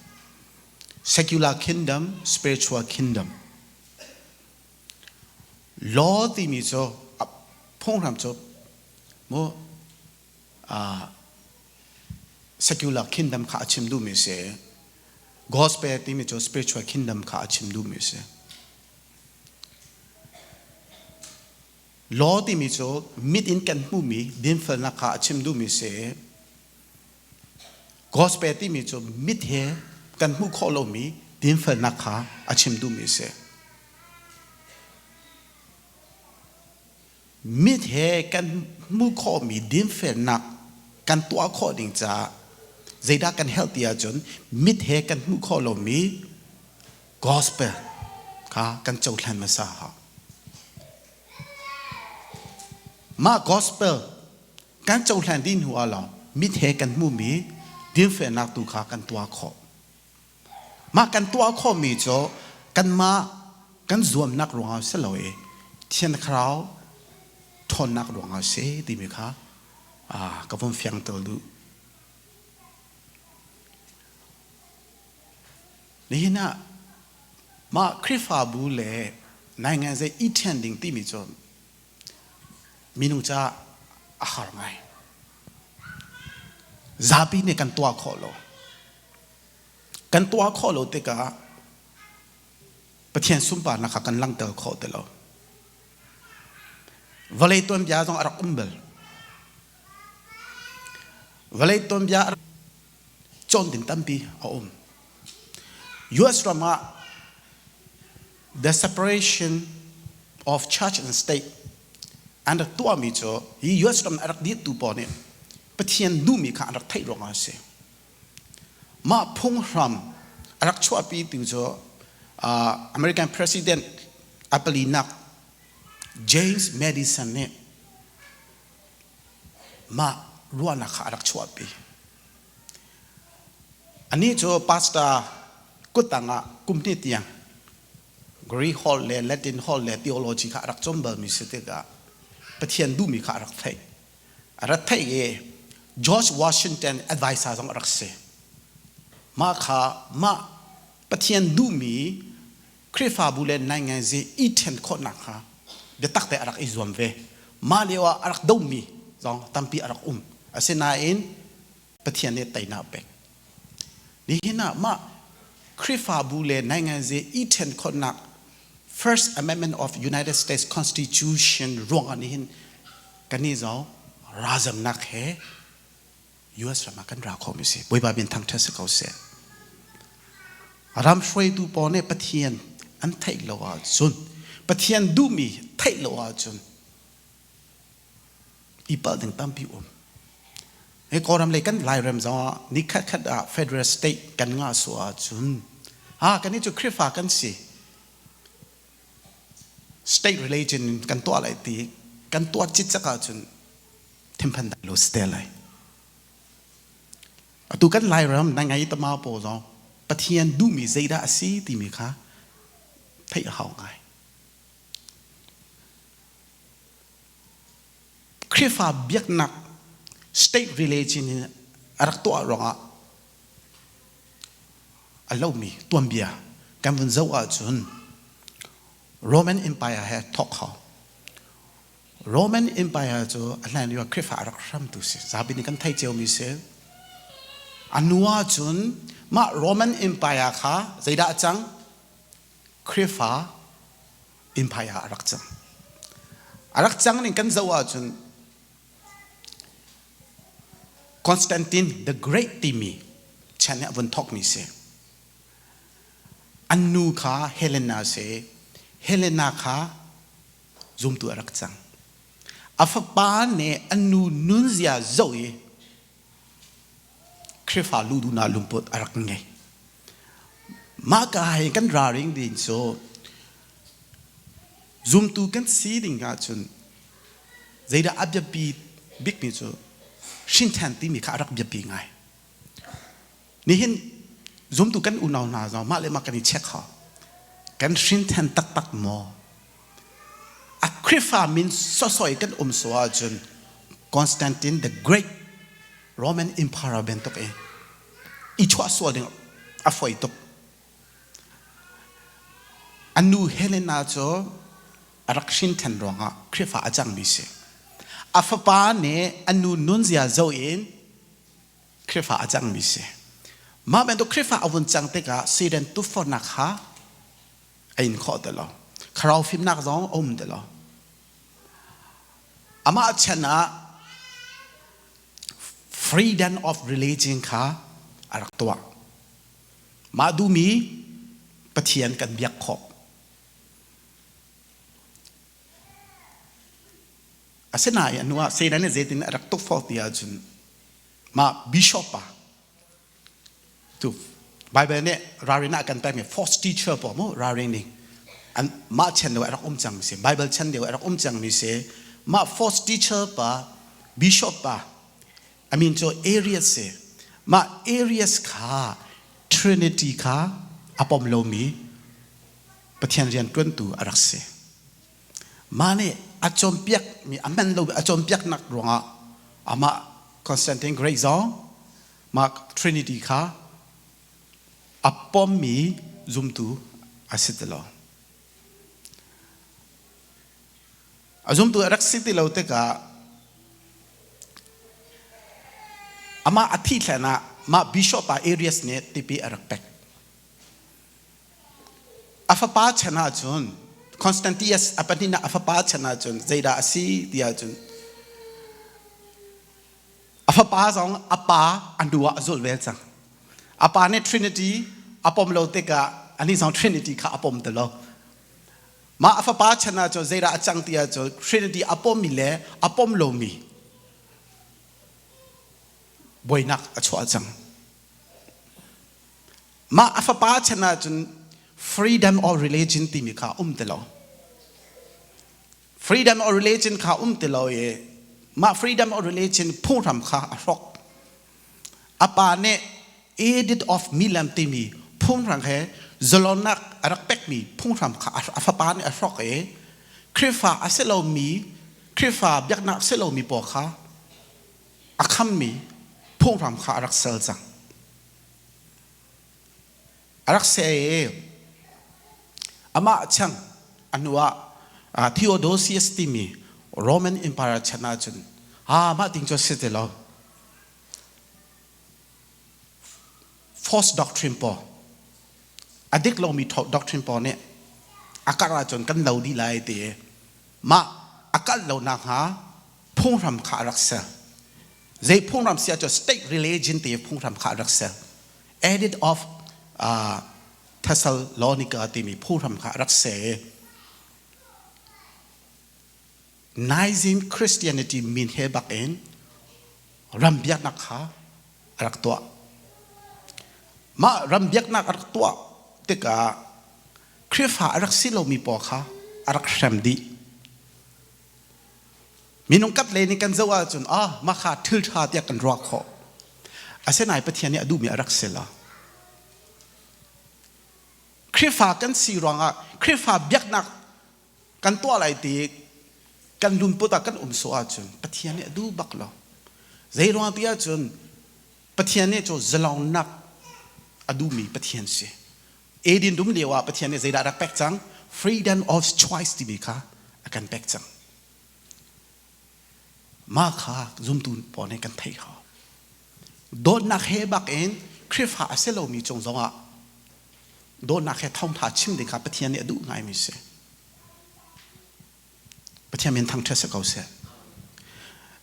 secular kingdom, spiritual kingdom. Law timi cu phunghram cu mu secular kingdom kha a chim duhmi a si. Gospel timi cu spiritual kingdom kha a chim duhmi a si. Law timi cu mit in kan hmuhmi dinfelnak kha a chim duhmi a si. Gospel timi cu mit he kan hmuh khawh lomi dinfelnak kha a chim duhmi a si. Mit he kan hmuh khawhmi dinfelnak kan tuah khawh ding caah zeidah kan herh ti ahcun mit he kan hmuh khawh lomi gospel kha kan cohlan hmasa hau. Mah gospel kan cohlan dih hnu ah lawng mit he kan hmuhmi dinfelnak tu kha kan tuah khawh. Mah kan tuah khawhmi cu kanmah kan zuamnak ruangah si lo i Thiang Thlarau ṭhawnnak ruangah a si timi kha ka vun fiangter duh. Nihin ah mah Khrihfabu le nainganzi i ṭhen ding timi cu minung caah a har ngai. Zapi nih kan tuah khawh lo. Kan tuah khawh lo tikah Pathian sunparnak kha kan langhter khawh ti lo. Vawlei tuanbia zong a rak um bal. Vawlei tuanbia cawn ding tampi a um. US ram ah the separation of church and state an rak tuahmi cu hi US ram a rak dirhtu pawl nih Pathian duhmi kha an rak theih ruangah a si. Mah phunghram a rak chuahpi tu cu American President a palinak James Madison nih mah ruahnak kha a rak chuahpi. Anih cu pastor kuttang ah kum hnih tiang Greek holh le Latin holh le theology kha a rak cawn balmi si tikah Pathian duhmi kha a rak theih. A rak theih i George Washington advisor zong a rak si. Mah kha mah Pathian duhmi Khrihfabu le nainganzi i ṭhen khawhnak kha biatak te a rak i zuam ve. Mah lio ah a rak domi zong tampi a rak um. Asinain Pathian nih teinak a pek. Nihin ah mah Khrihfabu le nainganzi i ṭhen khawhnak First Amendment of United States Constitution ruangah nihin kannih zong ralzamnak he US ram ah kan ra khomi si. Bawipa min thangṭhat si ko seh. Ram hruaitu pawl nih Pathian an theih lo ahcun, Pathian duhmi theih lo ahcun i palh ding tampi um. Hi Kawlram lei kan Lairam zong ah ni khat khat ah federal state kan ngah suah ahcun ha kan cu Khrihfa kan si. State religion in kan tuah lai ti kan tuah citcak ahcun thinphan dai lo si te lai. Atu kan Lairam na ngai tama pawl zong Pathian duhmi zeidah a si timi kha theih a hau ngai. Khrihfa biaknak state religion in a rak tuah ruangah a lomi tuanbia kan vun zoh ahcun Roman Empire he thawk kho. Roman Empire cu a hlan lio Khrihfa a rak hramtu si. Zapi nih kan theih ciomi si. A hnu ahcun mah Roman Empire kha zeidah a cang? Khrihfa Empire a rak cang. A rak cang ning kan zoh ahcun Constantine the Great timi chan nih a vun thawkmi si. An nu kha Helena si. Helena kha zumtu a rak cang. A fapa nih an nu nunzia zoh i Khrihfa lu duhnak lungput a rak ngei. Mah ka hi kan ralring ding cu zumtu kan si ding ahcun zeidah a biapi bikmi cu hrinthan timi kha a rak biapi ngai. Nihin zumtu kan unau hna zong mah le mah kan i check hau. Kan hrinthan taktak maw? A Khrihfa min sawsoi kan um so ahcun Constantine the Great Roman Emperor bantuk i i chuah sual ding a foi tuk. A nu Helena cu a rak hrinthan ruangah Khrihfa a cangmi si. A fapa nih a nu nunzia zoh in Khrihfa a cangmi si. Mah bantuk Khrihfa a vun cang tikah Satan tukforhnak kha a in khawh ti lo. Thlarau fimnak zong a um ti lo. Amah chan ah freedom of religion kha a rak tuah. Mah duhmi Pathian kan biak khawh. Asinain a hnuah Satan nih zeitin a rak tukforh ti ahcun mah bishop pa tu Bible nih ralrin ah kan pekmi false teacher pawl mu ralrin ding an mah chan deuh a rak um cang mi si Bible chan deuh a rak um cang mi si mah false teacher pa bishop pa I mean cu Arius si mah Arius kha Trinity kha a pom lomi Pathian rian ṭuantu a rak si. Mah nih a cawnpiakmi a hman lomi a cawnpiaknak ruangah amah Constantine Great zong mah Trinity kha a pommi zumtu a si ti lo. A zumtu a rak si ti lo tikah amah a thih hlan ah mah bishop pa Arius nih tipi a rak pek. A fapa chan ahcun Constantius a pahnihnak a fapa chan ahcun zeidah a si ti ahcun a fapa zong a pa a hnu ah a zulh ve cang. A pa nih Trinity a pom lo tikah anih zong Trinity kha a pom ti lo. Mah a fapa chan ahcun zeidah a cang ti ahcun Trinity a pommi le a pom lomi buainak a chuah cang. Mah a fapa chan ahcun freedom of religion timi kha um ti lo. Freedom of religion kha um ti lo i mah freedom of religion phunghram kha a hrawk. A pa nih Edict of Milan timi phunghram he zalonnak a rak pekmi phunghram kha a fapa nih a hrawk i Khrihfa a si lomi Khrihfa biaknak a si lomi pawl kha a khammi phunghram kha a rak sel cang. A rak seh i amah chang a hnu ah Theodosius timi Roman Empire chan ahcun ah mah ting cu a si ti lo. False doctrine pawl a dik lomi doctrine pawl nih a karh ahcun kan lo dih lai ti i mah a kalh lo nakhnga phunghram kha a rak ser. Zei phunghram si ahcun state religion ti phunghram kha a rak ser. Edict of Thessalonica timi phunghram kha a rak ser i Nicene Christianity min he bak in ram biaknak kha a rak tuah. Mah ram biaknak a rak tuah tikah Khrihfa a rak si lomi pawl kha a rak hrem dih. Minung kap lei nih kan zoh ahcun ah mah kha thil ṭha tiah kan ruah khawh. Asinain Pathian nih a duhmi a rak si lo. Khrihfa kan si ruangah Khrihfa biaknak kan tuah lai ti Kan lungput ah kan um sawh ahcun Pathian nih a duh bak lo. Zei ruang ti ahcun Pathian nih cu zalongnak a duhmi Pathian si. Eden dum lio ah Pathian nih zeidah a rak pek cang? Freedom of choice timi kha a kan pek cang. Mah kha zumtu pawl nih kan theih hau. Dawtnak he bak in Khrihfa a si lomi cung zongah dawtnak he thawngtha chim ding kha Pathian nih a duh ngaimi si. Pathian min thangṭhat si ko seh.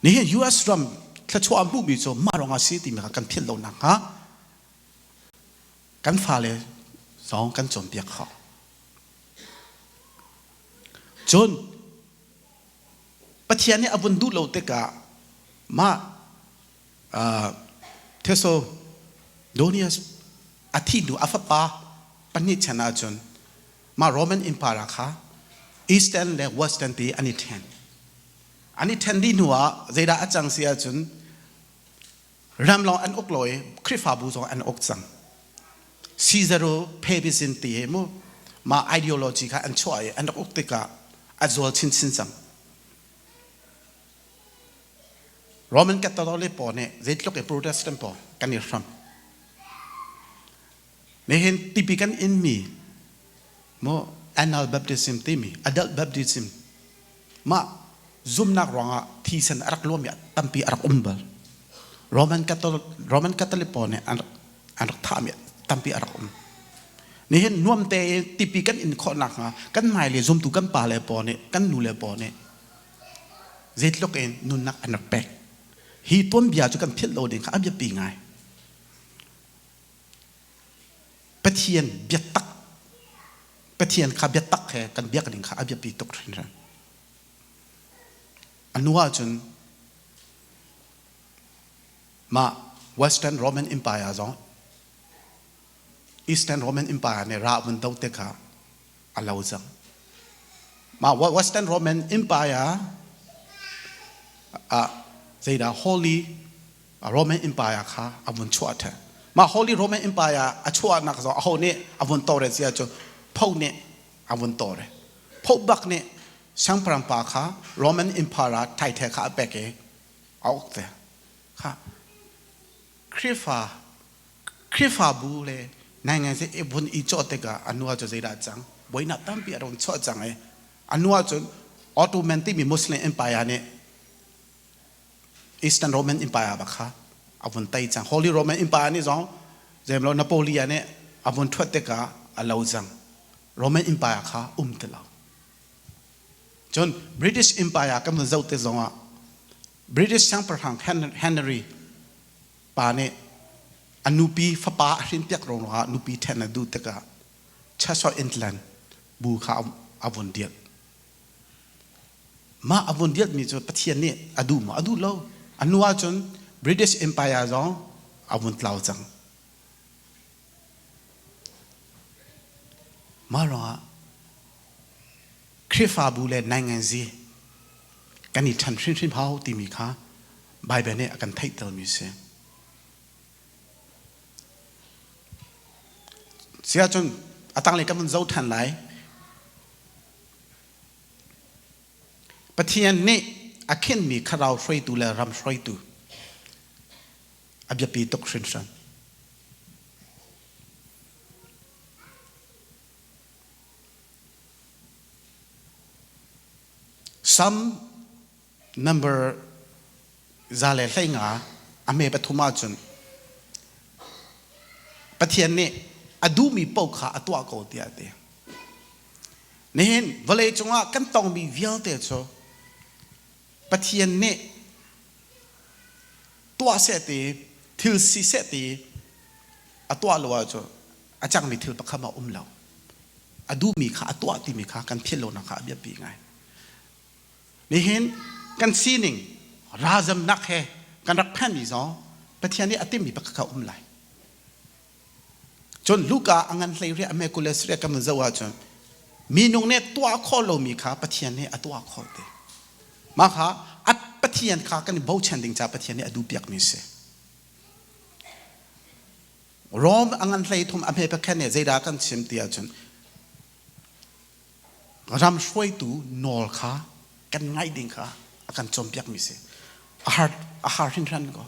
Nihin US ram thluachuah a hmuhmi cu mah ruangah si timi kha kan philh lo nakhnga kan fale zong kan cawnpiak kho. Cun Pathian nih a vun duh lo tikah mah Thessalonians a thih hnu a fapa pahnih chan ahcun mah Roman Empire kha Eastern le Western ti an i ṭhen. An i ṭhen dih hnu ah zeidah a cang si ahcun ram lawng an uk lo i Khrihfabu zong an uk cang. Caesaro-Papism ti hi mu mah ideology kha an chuah i an rak uk tikah a zual chinchin cang. Roman Catholic pawl nih zeitluk i Protestant pawl kan i hram. Nihin tipi kan inmi mu annual baptism timi adult baptism mah zumnak ruangah thisen a rak luami tampi a rak um bal. Roman Catholic, Roman Catholic pawl nih an rak thahmi tampi a rak um. Nihin nuam te tipi kan in khawh nakhnga kan hmailei zumtu kan pa le pawl nih kan nu le pawl nih zeitluk in nunnak an rak pek. Hi tuanbia cu kan philh lo ding kha a biapi ngai. Pathian biatak Pathian kha biatak he kan biak ding kha a biapi tuk hringhran. A hnu ahcun mah Western Roman Empire zong Eastern Roman Empire nih ra vun do te kha a lo cang. Mah Western Roman Empire ah zeidah Holy Roman Empire kha a vun chuah ṭhan. Mah Holy Roman Empire a chuahnak zong aho nih a vun tawre sia cu Pope nih a vun tawre. Pope bak nih siangpahrang pa kha Roman Empire thaithe kha a pek i a uk te. Kha Khrihfa Khrihfabu le naingai i vun i cawh tikah a nu ah cu zeidah cang? Buainak tampi a run chuah cang i a nu ahcun Ottoman timi Muslim Empire nih Eastern Roman Empire bak kha a vun tei cang. Holy Roman Empire nih zong zeimlo Napoleon nih a vun ṭhuat tikah a lo cang. Roman Empire kha um ti lo. Cun British Empire kan vun zoh te zongah British siangpahrang Henry pa nih a nupi fapa a hrinpiak ruangah nupi ṭhen a duh tikah Church of England bu kha a vun dirh. Mah a vun dirhmi cu Pathian nih a duh maw? A duh lo. A hnu ahcun British Empire zong a vun tlau cang. Mah ruangah Khrihfabu le nainganzi kan i ṭhan hrimhrim hau timi kha Baibal nih a kan theihtermi a si. Siahcun a tanglei kan vun zoh ṭhan lai. Pathian nih a khinhmi thlarau hruaitu le ram hruaitu a biapi tuk hringhran. Psalm number 115 a hme pathum ahcun Pathian nih a duhmi paoh kha a tuah ko tiah a ti. Nihin vawlei cungah kan tongmi vialte cu Pathian nih tuah seh ti thil si seh ti a tuah lo ahcun a cangmi thil pakhat a um lo. A duhmi kha a tuah timi kha kan philh lonak kha a biapi ngai. Nihin kan sining ralzamnak he kan rak phanmi zong Pathian nih a timmi pakhat kha um lai. Cun Luka a ngan hlei riah Mekules riah kan zoh ahcun minung nih tuah khawh lomi kha Pathian nih a tuah khawh te. Mah kha a Pathian kha kan i bochan ding caah Pathian nih a duhpiakmi a si. Rom a ngan hlei thum a hme pakhat nih zeidah kan chim ti ahcun ram hruaitu nawl kha. Kan ngaih ding kha a kan cawnpiakmi si. A har a har hringhran ko.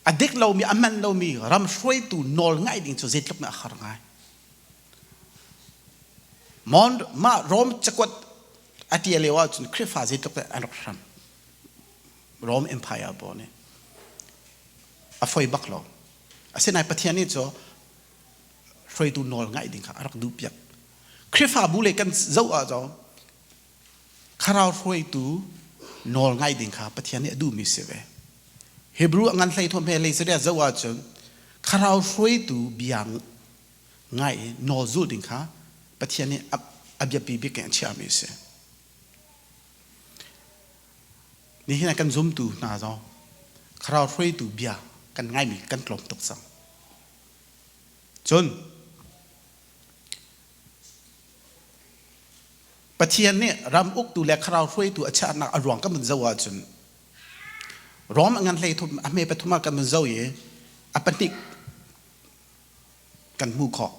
A dik lomi, a hman lomi ram hruaitu nawl ngaih ding cu zeitluk na a har ngai. Mon mah Rom cakuat a ṭial lio ahcun Khrihfa zeitluk dah an rak hram. Rom Empire pawl nih a foi bak lo. Asinain Pathian nih cu hruaitu nawl ngaih ding kha a rak duh piak. Khrihfabu le kan zoh ah cun thlarau hruaitu nawl ngaih ding kha Pathian nih a duhmi si ve. Hebrew a ngan hlei thawm he lei saria zoh ahcun thlarau hruaitu bia ngai i nawl zulh ding kha Pathian nih a biapi bik in a chiahmi a si. Nihin ah kan zumtu hna zong thlarau hruaitu bia kan ngaimi kan tlawm tuk cang. Cun Pathian nih ram uktu le thlarau hruaitu a chiahnak a ruang kan vun zoh ahcun Rom a ngan hlei thum a hme pathum ah kan vun zoh i a pahnih kan hmuh khawh.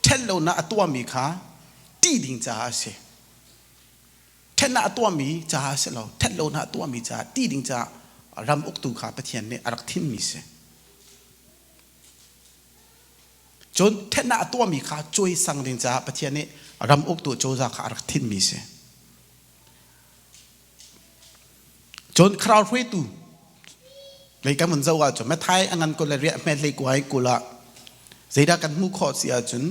Ṭhen lonak a tuahmi kha ṭih ding caah a si. Ṭhennak a tuahmi caah a si lo. Ṭhen lonak a tuahmi caah ṭih ding caah ram uktu kha Pathian nih a rak thimmi si. Cun ṭhennak a tuahmi kha cawisang ding caah Pathian nih ram uktu cozah kha a rak thimmi si. Cun thlarau hruaitu lei kan vun zoh ahcun Matthai a ngan kul le riah hmet hlei kuai kul ah zeidah kan hmuh khawh si ahcun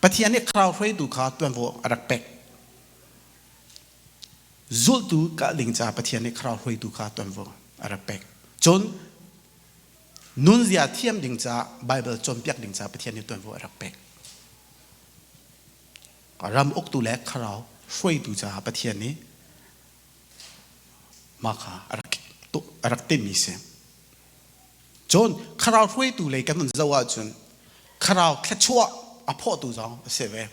Pathian nih thlarau hruaitu kha tuanvo a rak pek. Zultu kah ding caah Pathian nih thlarau hruaitu kha tuanvo a rak pek. Cun nunzia thiam ding caah Baibal cawnpiak ding caah Pathian nih tuanvo a rak pek. Ram uktu le thlarau hruaitu caah Pathian nih mah kha a rak a rak timmi si. Cun thlarau hruaitu lei kan vun zoh ahcun thlarau thluachuah a phawtu zong a si ve.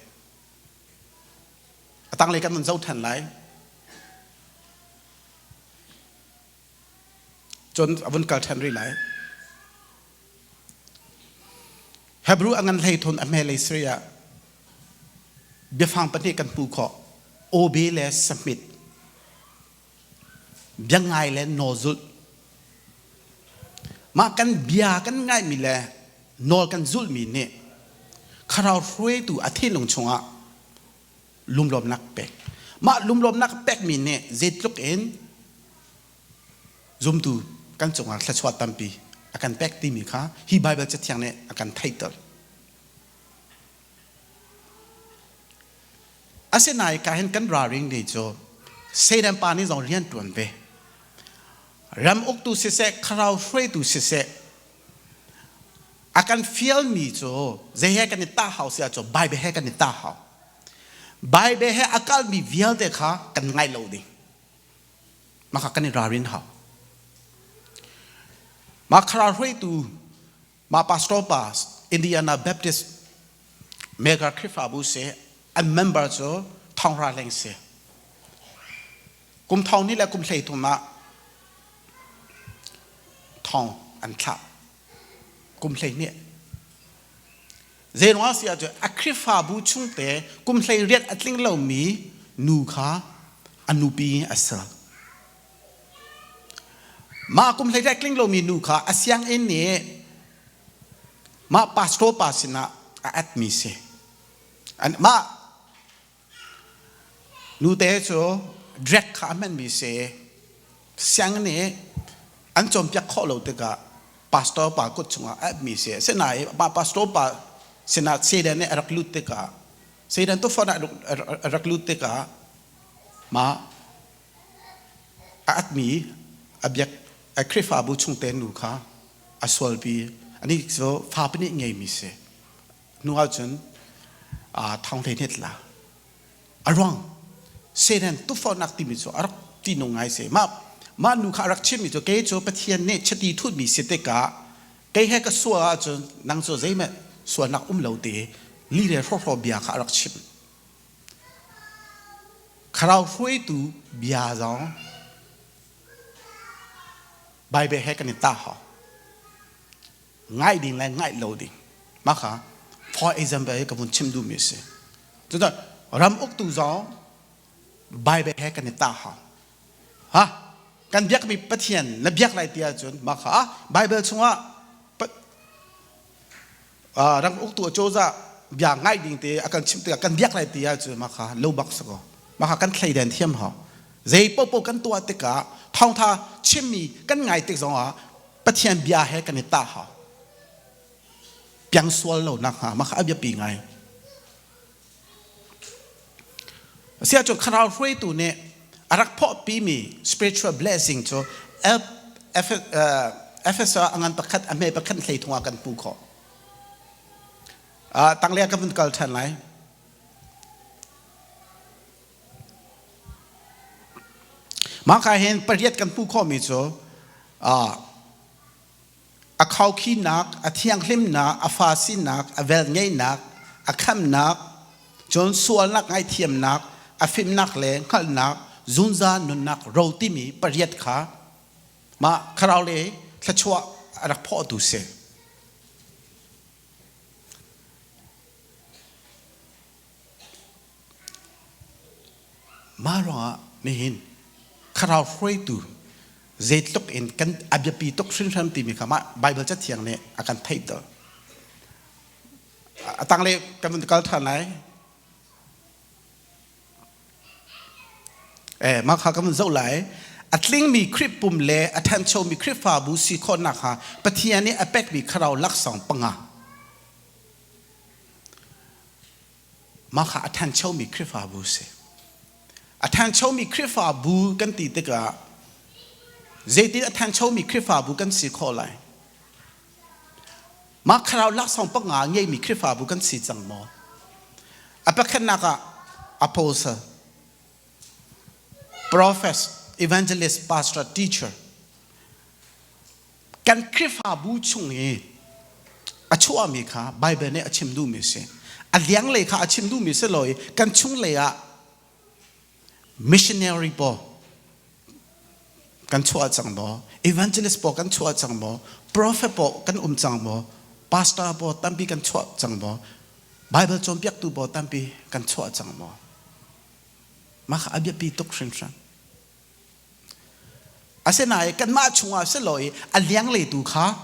A tanglei kan vun zoh ṭhan lai. Cun a vun kal ṭhan rih lai. Hebrew a ngan hlei thun a hmelei sri ah biafang pahnih kan hmuh khawh. Obe le submit. Bia ngai le nawlzulh. Mah kan bia kan ngaihmi le nawl kan zulhmi nih thlarau hruaitu a thinlung chungah lunglawmnak pek. Mah lunglawmnak pekmi nih zeitluk in zumtu kan cungah thluachuah tampi a kan pek timi kha hi Baibal Cathiang nih a kan theihter. Asinain ka hin kan ralring ni cu Satan pa nih zong rian ṭuan ve. Ram uktu siseh, thlarau hruaitu siseh, a kan fialmi cu zei he kan i tah hau si ahcun Baibal he kan i tah hau. Baibal he a kalmi vialte kha kan ngaih lo ding. Mah kha kan i ralrin hau. Mah thlarau hruaitu mah pastor pa Indiana Baptist mega Khrihfabu si an member cu thongra leng si. Kum thong ni le kum hlei thum ah thong an thlah. Kum hlei nih. Zeiruang si ahcun a Khrihfabu chungte kum hlei riat a tling lomi nu kha a nupi a ser. Mah kum hlei riat tling lomi nu kha a sianginn nih mah pastor pa sinah a atmi si. Mah nute cu drug kha a hmanmi si. Sianginn nih an cawnpiak khawh lo tikah pastor pa kut chungah a apmi si. Asinain mah pastor pa sinah Satan nih a rak lut tikah Satan tufawn ah a rak lut tikah mah a atmi a biak a Khrihfabu chungte nu kha a sualpi anih cu fa pahnih ngeimi si. Hnu ahcun thong hlei hnet la. A ruang Satan tufawnnak timi cu a rak tihnung ngai si. Mah mah nu kha a rak chimmi cu kei cu Pathian nih chiti thutmi si tikah kei he ka sual ahcun nang cu zeihmanh sualnak um lo ti li le hrawhhraw bia kha a rak chim. Thlarau hruaitu bia zong Bible he kan i tah hau. Ngaih ding le ngaih lo ding. Mah kha for example ka vun chim duhmi a si. Cucaah ram uktu zong Bible he kan i tah hau. Ha? Kan biakmi Pathian na biak lai ti ahcun mah kha Bible chungah ram uktu acozah bia ngai ding te a kan chimh tikah kan biak lai ti ahcun mah kha lo bak si ko. Mah kha kan thleiden thiam hau. Zei paohpaoh kan tuah tikah thawngtha chimmi kan ngai tik zongah Pathian bia he kan i tah hau. Piang sual lo nak hnga mah kha a biapi ngai. Asiahcun thlarau hruaitu nih a rak phawhpimi spiritual blessing cu Efesa a ngan pakhat a hme pakhat hlei thung ah kan hmuh khawh. Tanglei ah ka vun kal ṭhan lai. Mah ka hin pariat kan hmuh khawhmi cu A khaukhinak, a thianghlimnak, a fa sinak, a velngeihnak, a khamnak, cun sualnak ngaihthiamnak, a fimnak le hngalhnak, zungzal nunnak ro timi pariat kha mah thlarau le thluachuah a rak phawtu si. Mah ruangah nihin thlarau hruaitu zeitluk in kan a biapi tuk hringhran timi kha mah Baibal Cathiang nih a kan theihter. A tanglei kan vun kal ṭhan lai. Eh, mah kha kan vun zoh lai. A tlingmi Khrih pum le a ṭhanchomi Khrihfabu si khawhnak kha Pathian nih a pekmi thlarau laksawng panga. Mah kha a ṭhanchomi Khrihfabu a si. A ṭhanchomi Khrihfabu kan ti tikah zeitin a ṭhanchomi Khrihfabu kan si khawh lai? Mah thlarau laksawng panga ngeimi Khrihfabu kan si cang maw? A pakhatnak ah apostle, prophet, evangelist, pastor, teacher. Kan Khrihfabu chung i a chuahmi kha Baibal nih a chim duhmi a si. A lianglei kha a chim duhmi si lo i kan chunglei ah missionary pawl kan chuah cang maw? Evangelist pawl kan chuah cang maw? Prophet pawl kan um cang maw? Pastor pawl tampi kan chuah cang maw? Bible cawnpiaktu pawl tampi kan chuah cang maw? Mah kha a biapi tuk hringhran. Asinain kanmah chungah si lo i a lianglei tu kha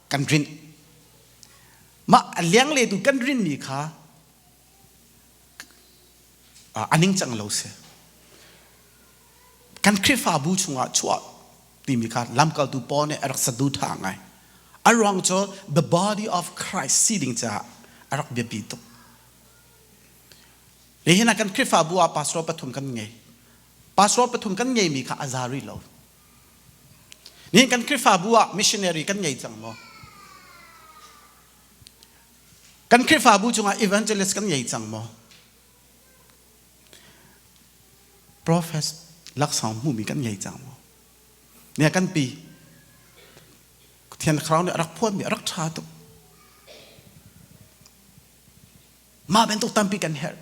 kan rinh. Mah a lianglei tu kan rinmi kha a ningcang lo si. Kan Khrihfabu chungah chuah timi kha lamkaltu Paul nih a rak saduhthah ngai. A ruang cu the body of Christ si ding caah a rak biapi tuk. Nihin ah kan Khrihfabu ah pastor pathum kan ngei. Pastor pathum kan ngeimi kha a za rih lo. Nihin kan Khrihfabu ah missionary kan ngei cang maw? Kan Khrihfabu cungah evangelist kan ngei cang maw? Prophet laksawng hmumi kan ngei cang maw? Nia kan pi Thian Thlarau nih a rak phuanmi a rak ṭha tuk. Mah bantuk tampi kan herh.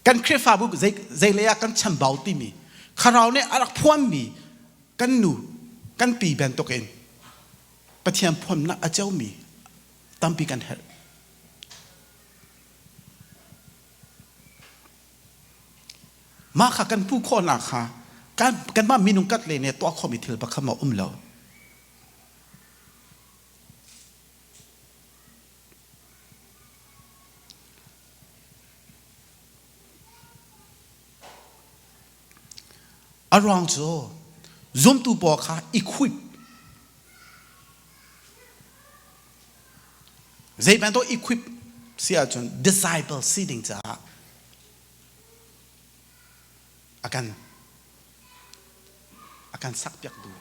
Kan Khrihfabu zei lei ah kan chambau timi Thlarau nih a rak phuanmi kan nu kan pi bantukin Pathian phuannak a comi tampi kan herh. Mah kha kan hmuh khawhnak kha kanmah minung kat le nih tuah khawhmi thil pakhat ma um lo. A ruang cu zumtu pawl kha equip zei bantuk equip si ahcun disciple si ding caah a kan a kan sakpiak duh.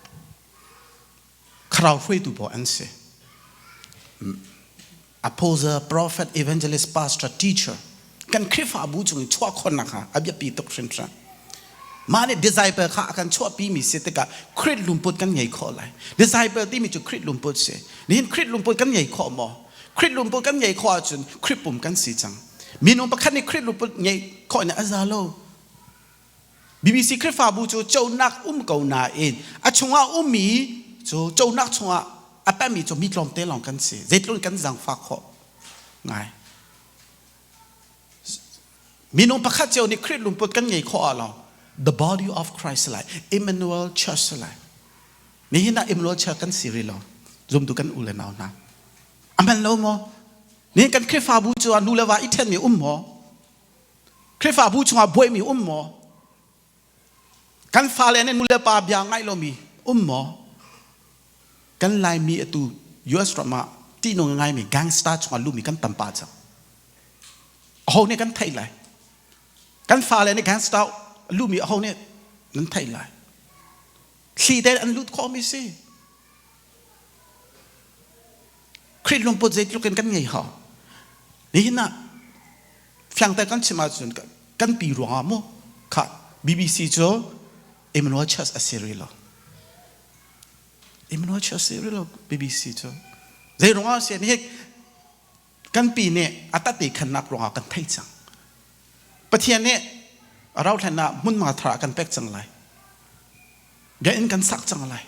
Thlarau hruaitu pawl an si. Apostle, prophet, evangelist, pastor, teacher. Kan Khrihfabu chung in chuah khawhnak kha a biapi tuk hringhran. Mah nih disciple kha a kan chuahpimi si tikah Khrih lungput kan ngei khawh lai. Disciple timi cu Khrih lungput si. Nihin Khrih lungput kan ngei khawh maw? Khrih lungput kan ngei khawh ahcun Khrih pum kan si cang. Minung pakhat nih Khrih lungput ngeih khawh nih a za lo. BBC Khrihfabu cu conak um ko nain a chungah ummi cu conak chungah a pemmi cu mi tlawmte lawng kan si. Zeitluk kan zaangfah khawh ngai. Minung pakhat cio nih Khrih lungput kan ngei khawh ah lawng the body of Christ lai Emmanuel Church lai. Nihin ah Emmanuel Church kan si rih lo. Zumtu kan u le nau hna. A hman lo maw? Nihin kan Khrihfabu cu ah nu le va i ṭhenmi um maw? Khrihfabu chungah buaimi um maw? Kan fale nih nu le pa bia ngaih lomi um maw? Kan Laimi atu US ram ah ṭihnung ngaimi gangster chungah lumi kan tam pah cang. Aho nih kan theih lai? Kan fale nih gangster lumi aho nih nan theih lai? Thli te an lut khawhmi si. Khrih lungput zeitluk in kan ngei hau. Nihin ah fiangte kan chim ahcun kan pi ruangah mu kha BBC cu Emmanuel Church a si rih lo. Emmanuel Church si rih lo BBC cu. Zei ruangah a si ni kan pi nih a tat i khannak ruangah kan thei cang. Pathian nih a rauhhlan ah hmunhma thar ah kan pek cang lai. Biakinn kan sak cang lai.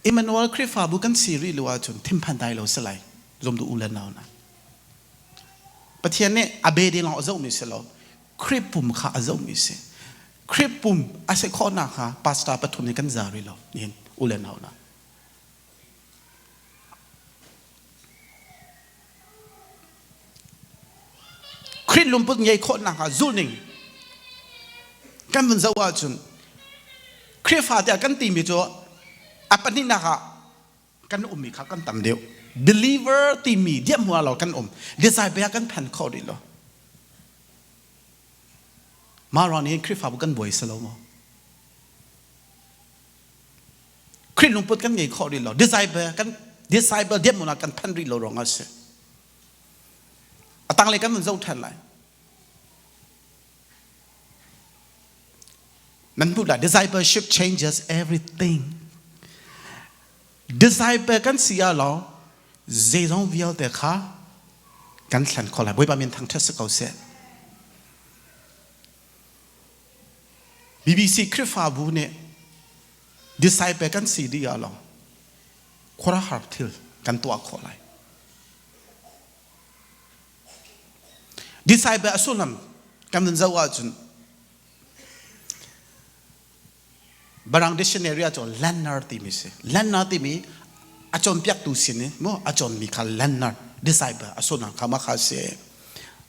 Emmanuel Khrihfabu kan si rih lo ahcun thinphan dai lo si lai. Zumtu u le nau hna. Pathian nih a be ding lawng a zohmi si lo. Khrih pum kha a zohmi si. Khrih pum a si khawhnak kha pastor pathum nih kan za rih lo. Nihin u le nau hna. Khrih lungput ngei khawhnak ah zulhning kan vun zoh ahcun Khrihfa tiah kan timi cu a pahnihnak ah kan ummi kha kan tam deuh. Believer timi diamhua lo kan um. Disciple kan phan kho rih lo. Mah ruang nih Khrihfabu kan buai si lo maw? Khrih lungput kan ngei khawh rih lo. Disciple kan disciple diamhmun ah kan phan rih lo ruang ah si. A tanglei kan vun zoh ṭhan lai. Nan hmuh lai discipleship changes everything. Disciple kan si ah law zeizong vialte kha kan thlen kho lai. Bawipa min thangṭhat si ko seh. BBC Khrihfabu nih disciple kan si dih ah lawng khuaruahhar thil kan tuah khawh lai. Disciple a sullam kan vun zoh ahcun Barang dictionary ah cun learner timi si. Learner timi a cawnpiaktu sin i mu a cawnmi kha learner disciple a sullam kha mah kha si.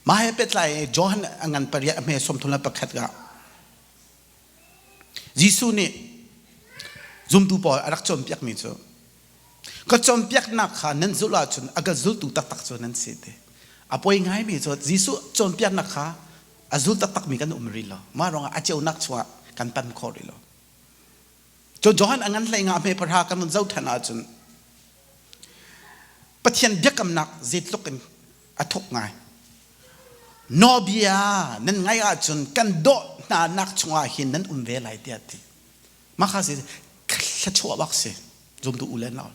Mah he pehtlai i Johan a ngan pariat a hme 31 ah Jesuh nih zumtu pawl a rak cawnpiakmi cu ka cawnpiaknak kha nan zulh ahcun a ka zultu taktak cu nan si ti. A poi ngaimi cu Jesuh cawnpiaknak kha a zul taktakmi kan um rih lo. Mah ruangah a ceunak chungah kan pam khawh rih lo. Cu Johan a ngan hlei nga hme pahra kan vun zoh ṭhan ahcun Pathian biakamnak zeitluk in a thuk ngai. Nawbia nan ngaih ahcun kan dawh hna nak chungah hin nan um ve lai tiah ti. Mah kha si thluachuah bak si zumtu u le nau.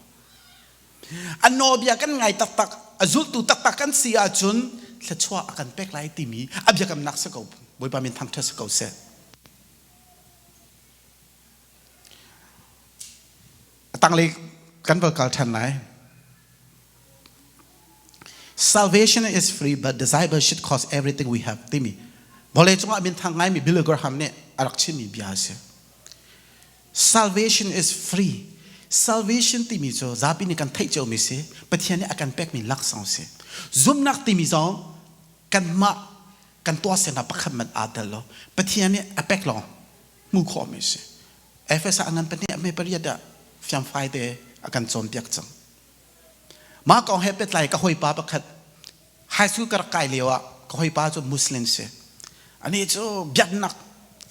A nawbia kan ngai taktak, a zultu taktak kan si ahcun thluachuah a kan pek lai timi a biakamnak si ko. Bawipa min thangṭhat si ko seh. A tanglei kan val kal ṭhan lai. Salvation is free, but disciple should cost everything we have timi vawlei cungah minthang ngaimi Billy Graham nih a rak chimmi bia a si. Salvation is free. Salvation timi cu zapi nih kan theih ciomi si. Pathian nih a kan pekmi laksawng si. Zumhnak timi zong kanmah kan tuahsernak pakhat man aa tel lo. Pathian nih a pek lawng hmuh khawhmi si. Efesa a ngan pahnih a hme pariat ah fiangfai te a kan cawnpiak cang. Mah kong he pehtlai ka hawipa pakhat high school ka rak kai lio ah ka hawipa cu Muslim si. Anih cu biaknak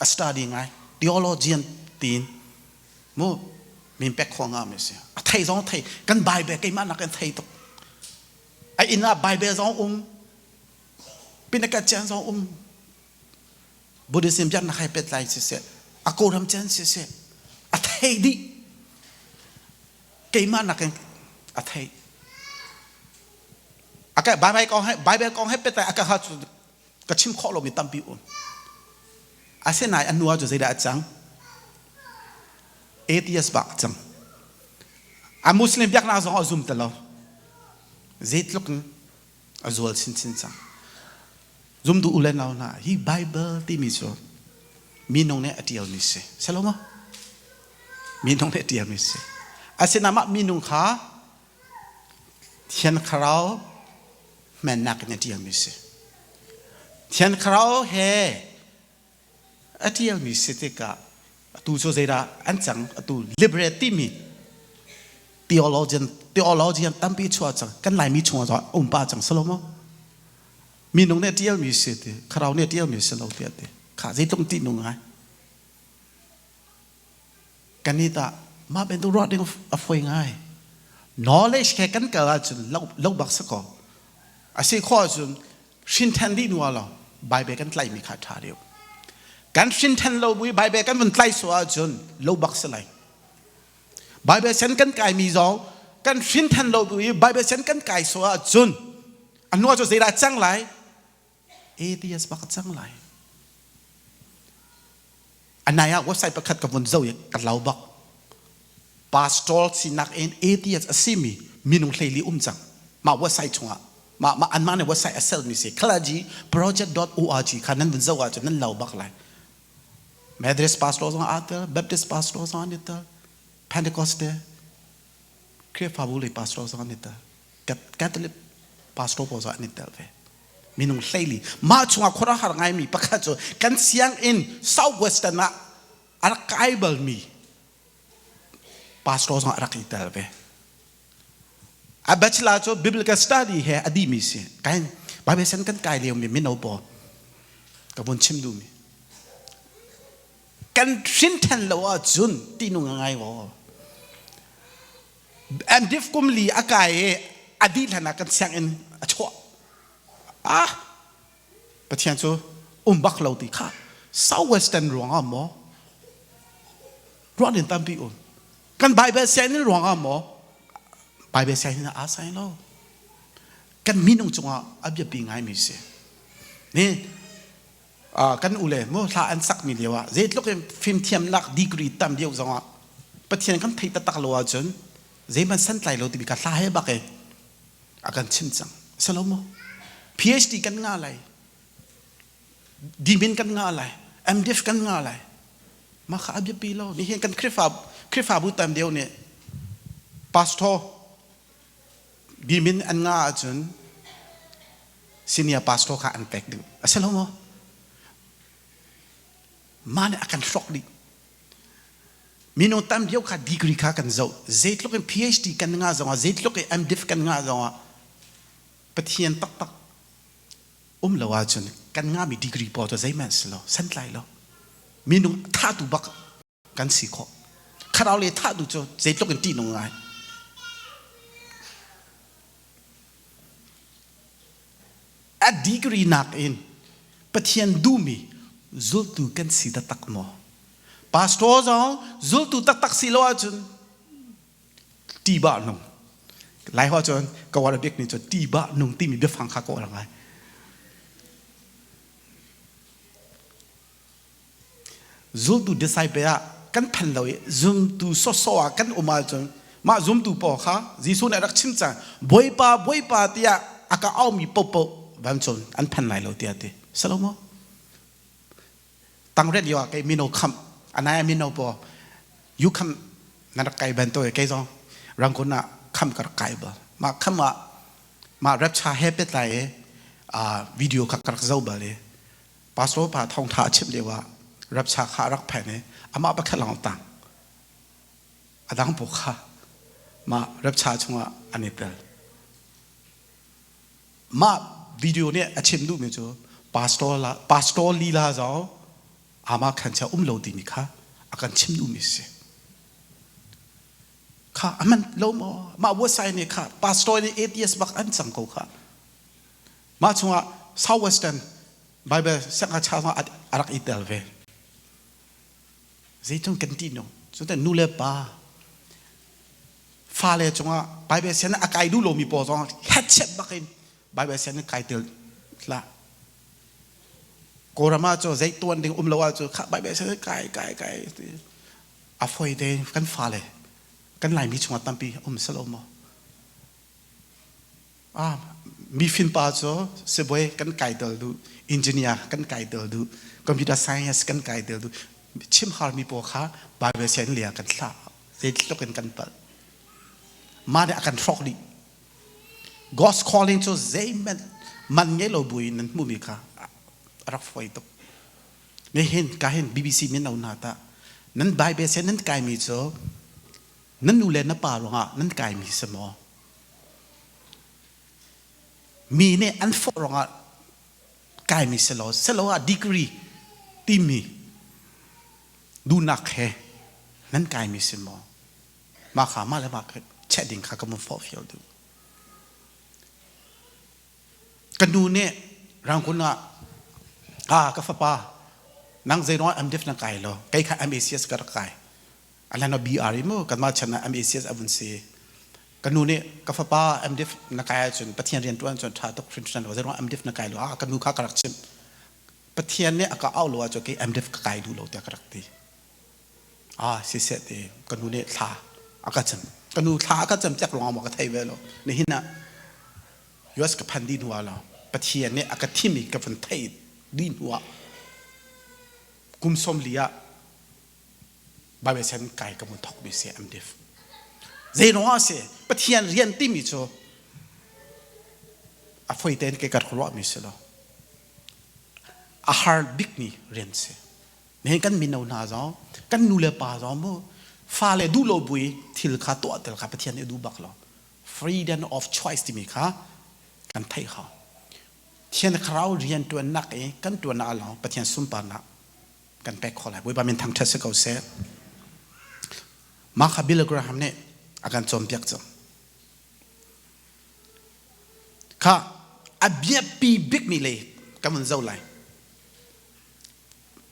a study ngai, theologian tiin mu min pek khawh ngami si. A thei zong thei, kan Bible keimah nak in thei tuk. A inn ah Bible zong um, Pinaka cian zong um, Buddhism biaknak he pehtlai siseh, a Kawlram cian siseh, a thei dih. Keimah nakin a thei. A ka Bible kong he Bible kong he pehtlai a ka ha cu ka chim khawh lomi tampi um. Asinain a hnu ah cu zeidah a cang? Atheist bak a cang. A Muslim biaknak zong a zum ti lo. Zeitluk in a zual chinchin cang. Zumtu u le nau hna, hi Bible timi cu minung nih a ṭialmi si. Si lo maw? Minung nih a ṭialmi si. Asinain mah minung kha Thiang Thlarau hmannak in a ṭialmi si. Thiang Thlarau he a ṭialmi si tikah atu cu zeidah an cang? Atu liberate timi theologian theologian tampi chuah cang. Kan Laimi chungah um pah cang si lo maw? Minung nih a ṭialmi si ti, Thlarau nih a ṭialmi si lo tiah ti. Kha zeitluk ṭihnung ngai. Kan i tah mah bantuk ruah ding a fawi ngai. Knowledge he kan kal ahcun lo, lo bak si ko. A si khawh ahcun hrin ṭhen dih hnu ah lo Bible kan tlaihmi kha ṭha deuh. Kan hrin ṭhen lo bu i Bible kan vun tlaih sual ahcun lo bak si lai. Bible sen kan kaimi zong kan hrin ṭhen lo bu i Bible sen kan kai sual ahcun a hnu ah cu zeidah cang lai? Atheist bak a cang lai. A nai ah website pakhat ka vun zoh i ka lau bak. Pastor sinak in atheist a simi minung hleili um cang. Mah website chungah mah mah anmah nih website a sermi si clergyproject.org kha nan vun zoh ahcun nan lau bak lai. Methodist pastor zong aa tel, Baptist pastor zong an i tel, Pentecostal Khrihfabu lei pastor zong an i tel, Catholic pastor pawl zong an i tel ve. Minung hleili mah chungah khuaruahhar ngaimi pakhat cu kan sianginn Southwestern ah a rak kai balmi pastor zong a rak i tel ve. A bachelor cu biblical study he a dihmi si. Kai Bible sen kan kai liomi mino pawl ka vun chim duhmi. Kan hrin ṭhen lo ahcun tihnung a ngai maw? MDiv kum li a kai i a dih hlan ah kan sianginn a chuah. Ah, Pathian cu um bak lo ti kha South Western ruang ah maw? Ruah din tampi um. Kan Bible sianginn ruang ah maw? Bible sianginn ah aa sai lo. Kan minung cungah a biapi ngaimi si. Ni kan ule mu hla an sakmi lio ah zeitluk in fimthiamnak degree tam deuh zongah Pathian kan theih taktak lo ahcun zeihmanh santlai lo timi ka hla he bak in a kan chim cang. Si lo maw? PhD kan ngah lai. Dimin kan ngah lai. MDiv kan ngah lai. Mah kha a biapi lo. Nihin kan Khrihfa Khrihfabu tam deuh nih pastor dimin an ngah ahcun senior pastor kha an pek ding a si lo maw? Mah nih a kan hrawk dih. Mino tam deuh kha degree kha kan zoh. Zeitluk in PhD kan ngah zongah, zeitluk in MDiv kan ngah zongah Pathian taktak um lo ahcun kan ngahmi degree pawl cu zeihmanh si lo, santlai lo. Minung thahtu bak kan si khawh. Thlarau le thahtu cu zeitluk in ṭihnung ngai. A degree nakin Pathian duhmi zultu kan si taktak maw? Pastor zong zultu taktak si lo ahcun ṭihbah nung. Lai ho cun ka war bik ni cu ṭihbah nung timi biafang kha ka uar ngai. Zultu disciple ah kan phan lo i zumtu sawsawh ah kan um ahcun mah zumtu pawl kha Jesuh nih a rak chim cang Bawipa Bawipa tiah a ka aumi paohpaoh vancung an phan lai lo tiah a ti. Salomo tangret lio ah kei mino khamh anai mino pawl yu khamh na rak kai ban to kei zong Rangoon ah khamh ka rak kai bal mah khamh ah mah rapcha he pet lai i video kha ka rak zoh bal i pastor pa thawngtha a chimh lio ah rapcha kha a rak phan i amah pakhat lawng tang a dang pawl kha mah rapcha chungah an i tel mah video nih a chim duhmi cu pastor la pastor lila zong ama khan chia um lo timi kha a kan chim duhmi si kha aman lo maw mah website nih kha pastor nih atheist bak an cang ko kha Mah chungah Southwestern Bible siangngakchia zong a rak i tel ve. Zeitung kan ti no. Cun nu le pa fale cungah Bible sian a kai duh lomi pawl zong headset bak in Bible sian kai tel hlah. Kawlram ah cu zei tuan ding um lo ah cu kha Bible sian kai kai kai a foi te kan fale kan Laimi chungah tampi um selo maw? Mifim pa cu sibawi kan kai tel duh, engineer kan kai tel duh, computer science kan kai tel duh. Chim harmi pawl kha Bible sianginn lei ah kan thlah. Zeitluk in kan palh. Mah nih a kan hrawk dih. God's calling cu zeihmanh man ngei lo buin nan hmuhmi kha a rak fawi tuk. Nihin ka hin BBC mino hna tah nan Bible sianginn nan kaimi cu nan nu le na pa ruangah nan kaimi si maw? Mi nih an forh ruangah kaimi si lo, siloah degree timi duhnak he nan kaimi si maw? Mah kha mah le mah check ding kha ka mun forhfial duh. Ka nu nih Rangoon ah ah ka fapa nang zei ruangah MDiv na kai lo kei kha MACS ka rak kai alan BR i mu kanmah chan ah MACS a vun si ka nu nih ka fapa MDiv na kai ahcun Pathian rian ṭuan cun ṭha tuk hrinhran lo zei ruangah MDiv na kai lo ah ka nu kha ka rak chimh Pathian nih a ka auh lo ahcun kei MDiv ka kai duh lo tiah ka rak ti Ah siseh ti ka nu nih thla a ka cam. Ka nu thla a ka cam tiak ruangah maw ka thei ve lo. Nihin ah US ka phan dih hnu ah lo Pathian nih a ka thim i ka van theih dih hnu ah kum 40 ah Bible sen kai ka mun thok mi si MDiv. Zei ruangah a si Pathian rian timi cu a foi tein ke ka ruah mi si lo. A har bik mi rian si. Nihin kan mino hna zong kan nu le pa zong mu fale duh lo bui thil kha tuah tel kha Pathian nih a duh bak lo. Freedom of choice timi kha kan theih hau. Thian Thlarau rian ṭuannak i kan ṭuannak lawng Pathian sunparnak kan pek khawh lai. Bawipa min thangṭhat si ko seh. Mah kha Billy Graham nih a kan cawnpiak cang. Kha a biapi bikmi lei kan vun zoh lai.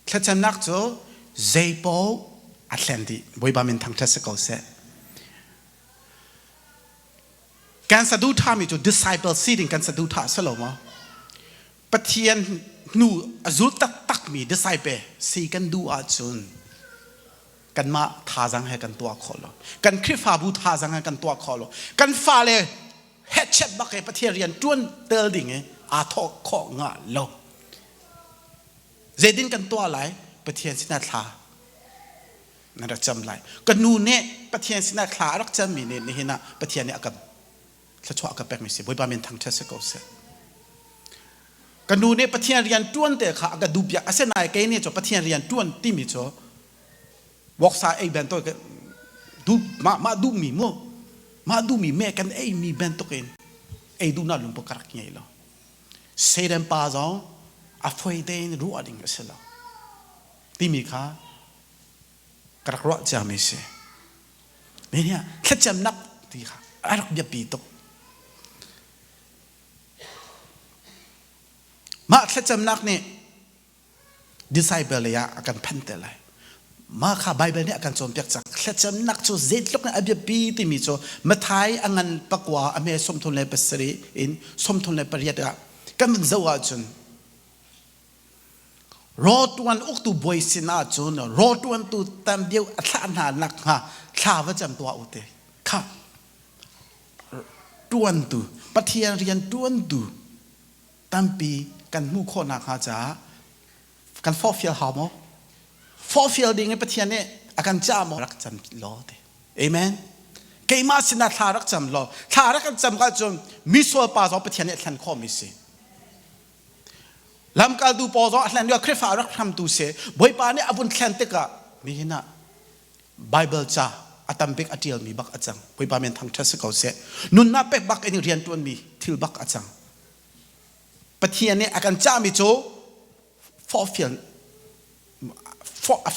Thlacamnak cu zeipaoh a thlen dih. Bawipa min thangṭhat si ko seh. Kan saduhthahmi cu disciple si ding kan saduhthah si lo maw? Pathian hnu a zul taktakmi disciple si kan duh ahcun kanmah thazaang he kan tuah khawh lo. Kan Khrihfabu thazaang he kan tuah khawh lo. Kan fale hetchet bak he Pathian rian ṭuan tel ding i aa thawh khawh ngah lo. Zeitin kan tuah lai? Pathian sinah thla na rak cam lai. Ka nu nih Pathian sinah thla a rak cammi nih nihin ah Pathian nih a kan thluachuah a ka pekmi si. Bawipa min thangṭhat si ko seh. Ka nu nih Pathian rian ṭuan te kha a ka duhpiak. Asinain kei nih cu Pathian rian ṭuan timi cu voksa ei bantuk duh mah mah duhmi mu mah duhmi me kan eimi bantukin ei duhnak lungput ka rak ngei lo. Satan pa zong a foi tein ruah ding a si lo timi kha ka rak ruah ciami si. Nihin ah thlacamnak ti kha a rak biapi tuk. Mah thlacamnak nih disciple lei ah a kan phanh te lai. Mah kha Bible nih a kan cawnpiak cang. Thlacamnak cu zeitluk in a biapi timi cu Matthai a ngan pakua a hme 37 in 38 ah kan vun zoh ahcun rawtuan uktu bawi sin ahcun rawtuantu tam deuh a thlah hna nakhnga thla va cam tuah u ti kha tuantu Pathian rian tuantu tampi kan hmuh khawh nakhnga caah kan forhfial hau maw? Forhfial ding in Pathian nih a kan cah maw? Rak cam law ti. Amen. Keimah sinah thla rak cam law. Thla rak kan cam ka cun misual pa zong Pathian nih a thlen khawhmi si. Lamkaltu pawl zong a hlen lio Khrihfa rak hramtu si. Bawipa nih a vun thlen tikah nihin ah Bible ca a tam bik a ṭialmi bak a cang. Bawipa men thangṭhat si ko seh. Nunnak pek bak in rian ṭuanmi thil bak a cang. Pathian nih a kan cahmi cu forhfial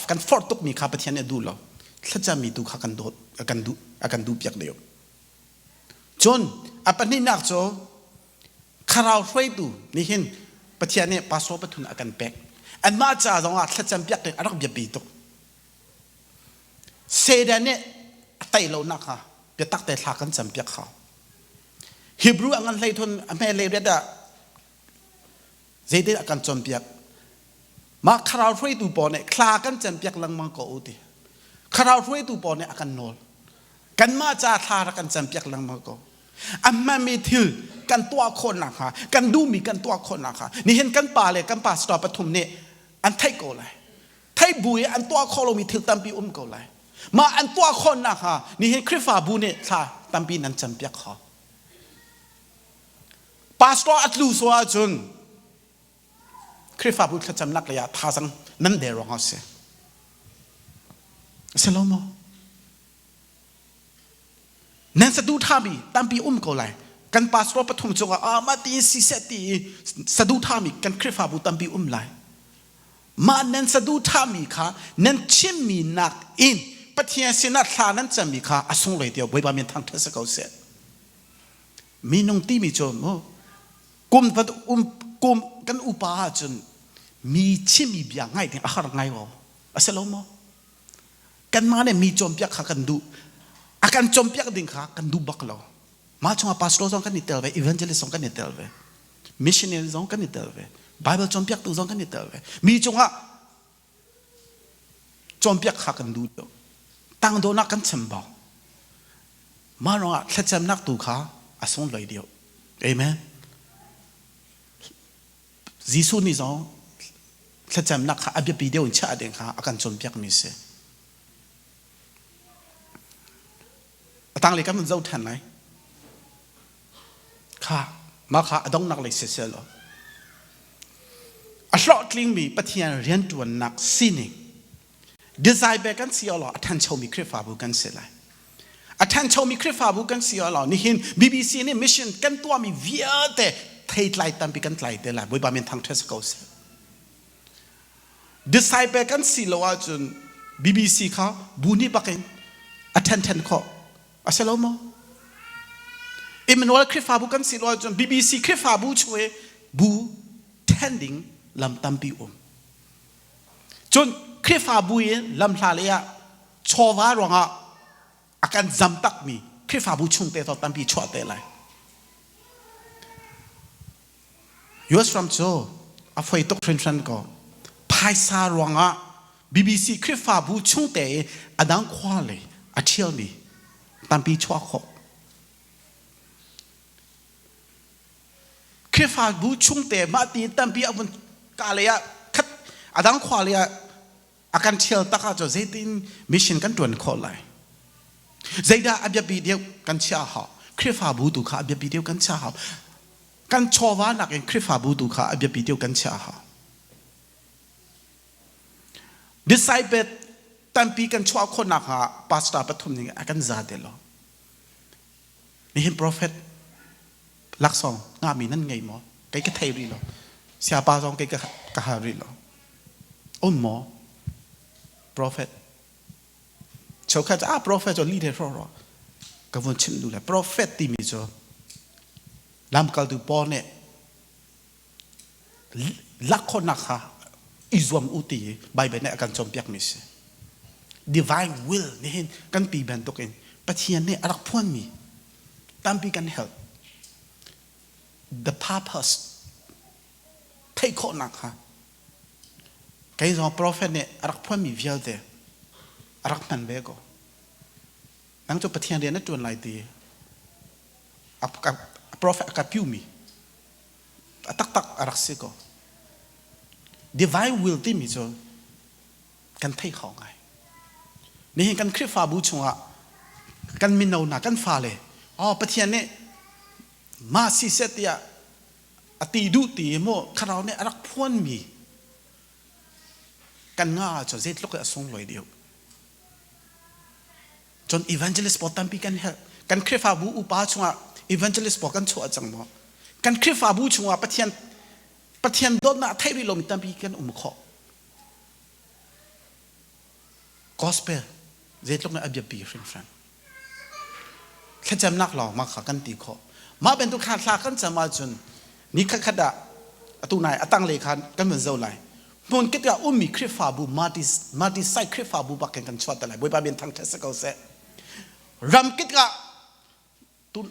kan forh tukmi kha Pathian nih a duh lo. Thlacammi tu kha kan dawt a kan duh a kan duh piak deuh. Cun a pahnihnak cu thlarau hruaitu nih hin Pathian nih pastor pathum a kan pek. Anmah ca zongah thlacam piak ding a rak biapi tuk. Satan nih a tei lonak kha biatak te thla kan cam piak hau. Hebrew a ngan hlei thun a hme le riat ah zeitin a kan cawnpiak. Mah thlarau hruaitu pawl nih thla kan campiak lengmang ko u ti. Thlarau hruaitu pawl nih a kan nawl. Kanmah ca thla rak kan campiak lengmang ko. A hmanmi thil kan tuah khawh nakhnga, kan duhmi kan tuah khawh nakhnga, nihin kan pa le kan pastor pathum nih an theih ko lai. Theih bu i an tuah khawh lomi thil tampi um ko lai. Mah an tuah khawh nakhnga nihin Khrihfabu nih thla tampi nan campiak kho. Pastor a tlu so ahcun Khrihfabu thlacamnak lei ah thazang nan der ruangah a si. A si lo maw? Nan saduhthahmi tampi um ko lai. Kan pastor pathum cungah ah mah ti si seh ti i saduhthahmi kan Khrihfabu tampi um lai. Mah nan saduhthahmi kha nan chimmi nak in Pathian sinah thla nan cammi kha a sunglawi tiah Bawipa min thangṭhat si ko seh. Minung timi cu mu kum um kum kan upa ahcun mi chimmi bia ngaih ding a har ngai ko. A si lo maw? Kanmah nih mi cawnpiak kha kan duh. A kan cawnpiak ding kha kan duh bak lo. Mah chungah pastor zong kan i tel ve, evangelist zong kan i tel ve, missionary zong kan i tel ve, Bible cawnpiaktu zong kan i tel ve. Mi cungah cawnpiak kha kan duh lo. Tangdawhnak kan chambau. Mah ruangah thlacamnak tu kha a sunglawi deuh. Amen. Jesuh nih zong thlacamnak kha a biapi deuh in chiah ding kha a kan cawnpiakmi si. A tanglei kan vun zoh ṭhan lai. Kha mah kha a donghnak lei siseh law a hlawhtlingmi Pathian rianṭuannak sining disciple kan si law a ṭhanchomi Khrihfabu kan si lai. A ṭhanchomi Khrihfabu kan si law nihin BBC nih mission kan tuahmi vialte theitlai tampi kan tlai te lai. Bawipa min thangṭhat si ko seh. Disciple kan si lo ahcun BBC kha bu nih bakin a ṭhenṭhen khawh. A si lo maw? Emmanuel Khrihfabu kan si lo ahcun BBC Khrihfabu chung i bu ṭhen ding lam tampi um. Cun Khrihfabu i lamhla lei ah chawva ruangah a kan zam takmi Khrihfabu chungte to tampi chuah te lai. US ram cu a foi tuk hrinhran ko. Phaisa ruangah BBC Khrihfabu chungte i a dang khua lei a ṭhialmi tampi chuah khawh. Khrihfabu chungte mah ti tampi a vun ka lei ah khat a dang khua lei ah a kan ṭhial tak ahcun zeitin mission kan ṭuan khawh lai? Zeidah a biapi deuh kan chiah hau? Khrihfabu tu kha a biapi deuh kan chiah hau. Kan chawva nakin Khrihfabu tu kha a biapi deuh kan chiah hau. Disciple tampi kan chuah khawh nakhnga pastor pathum ning a kan za te lo. Nihin prophet laksawng ngahmi nan ngei maw? Kei ka thei rih lo. Siapa zong kei ka hal rih lo. Um maw? Prophet. Cheukhat ah prophet cu li the hro ro. Ka vun chimh duh le prophet timi cu lamkaltu Paul nih lak khawhnak kha i zuam u ti Bible nih a kan cawnpiakmi si. Divine will nihin kan pi bantukin Pathian nih a rak phuanmi tampi kan help. The purpose theih khawhnak kha kei zong prophet nih a rak phuanmi vialte a rak hman ve ko. Nang cu Pathian rian na ṭuan lai ti a prophet a ka piumi a taktak a rak si ko. Divine will timi cu kan thei kho ngai. Nihin kan Khrihfabu chungah kan mino hna kan fale oh Pathian nih mah si seh tiah a ti duh ti mu thlarau nih a rak phuanmi kan nga ahcun zeitluk a sunglawi deuh. Cun evangelist pawl tampi kan herh. Kan Khrihfabu upa chungah evangelist pawl kan chuah cang maw? Kan Khrihfabu chungah Pathian Pathian dawtnak a theih rih lomi tampi kan um khawh. Gospel zeitluk in a biapi hringhran. Thlacamnak lawng mah kha kan ti khawh. Mah bantuk thla thla kan cam ahcun ni khatkhat ah atu nai a tanglei khan kan vun zo lai. Hmun kip ah ummi Khrihfabu multi multi site Khrihfabu bak in kan chuah te lai. Bawipa min thangṭhat si ko seh. Ram kip ah tun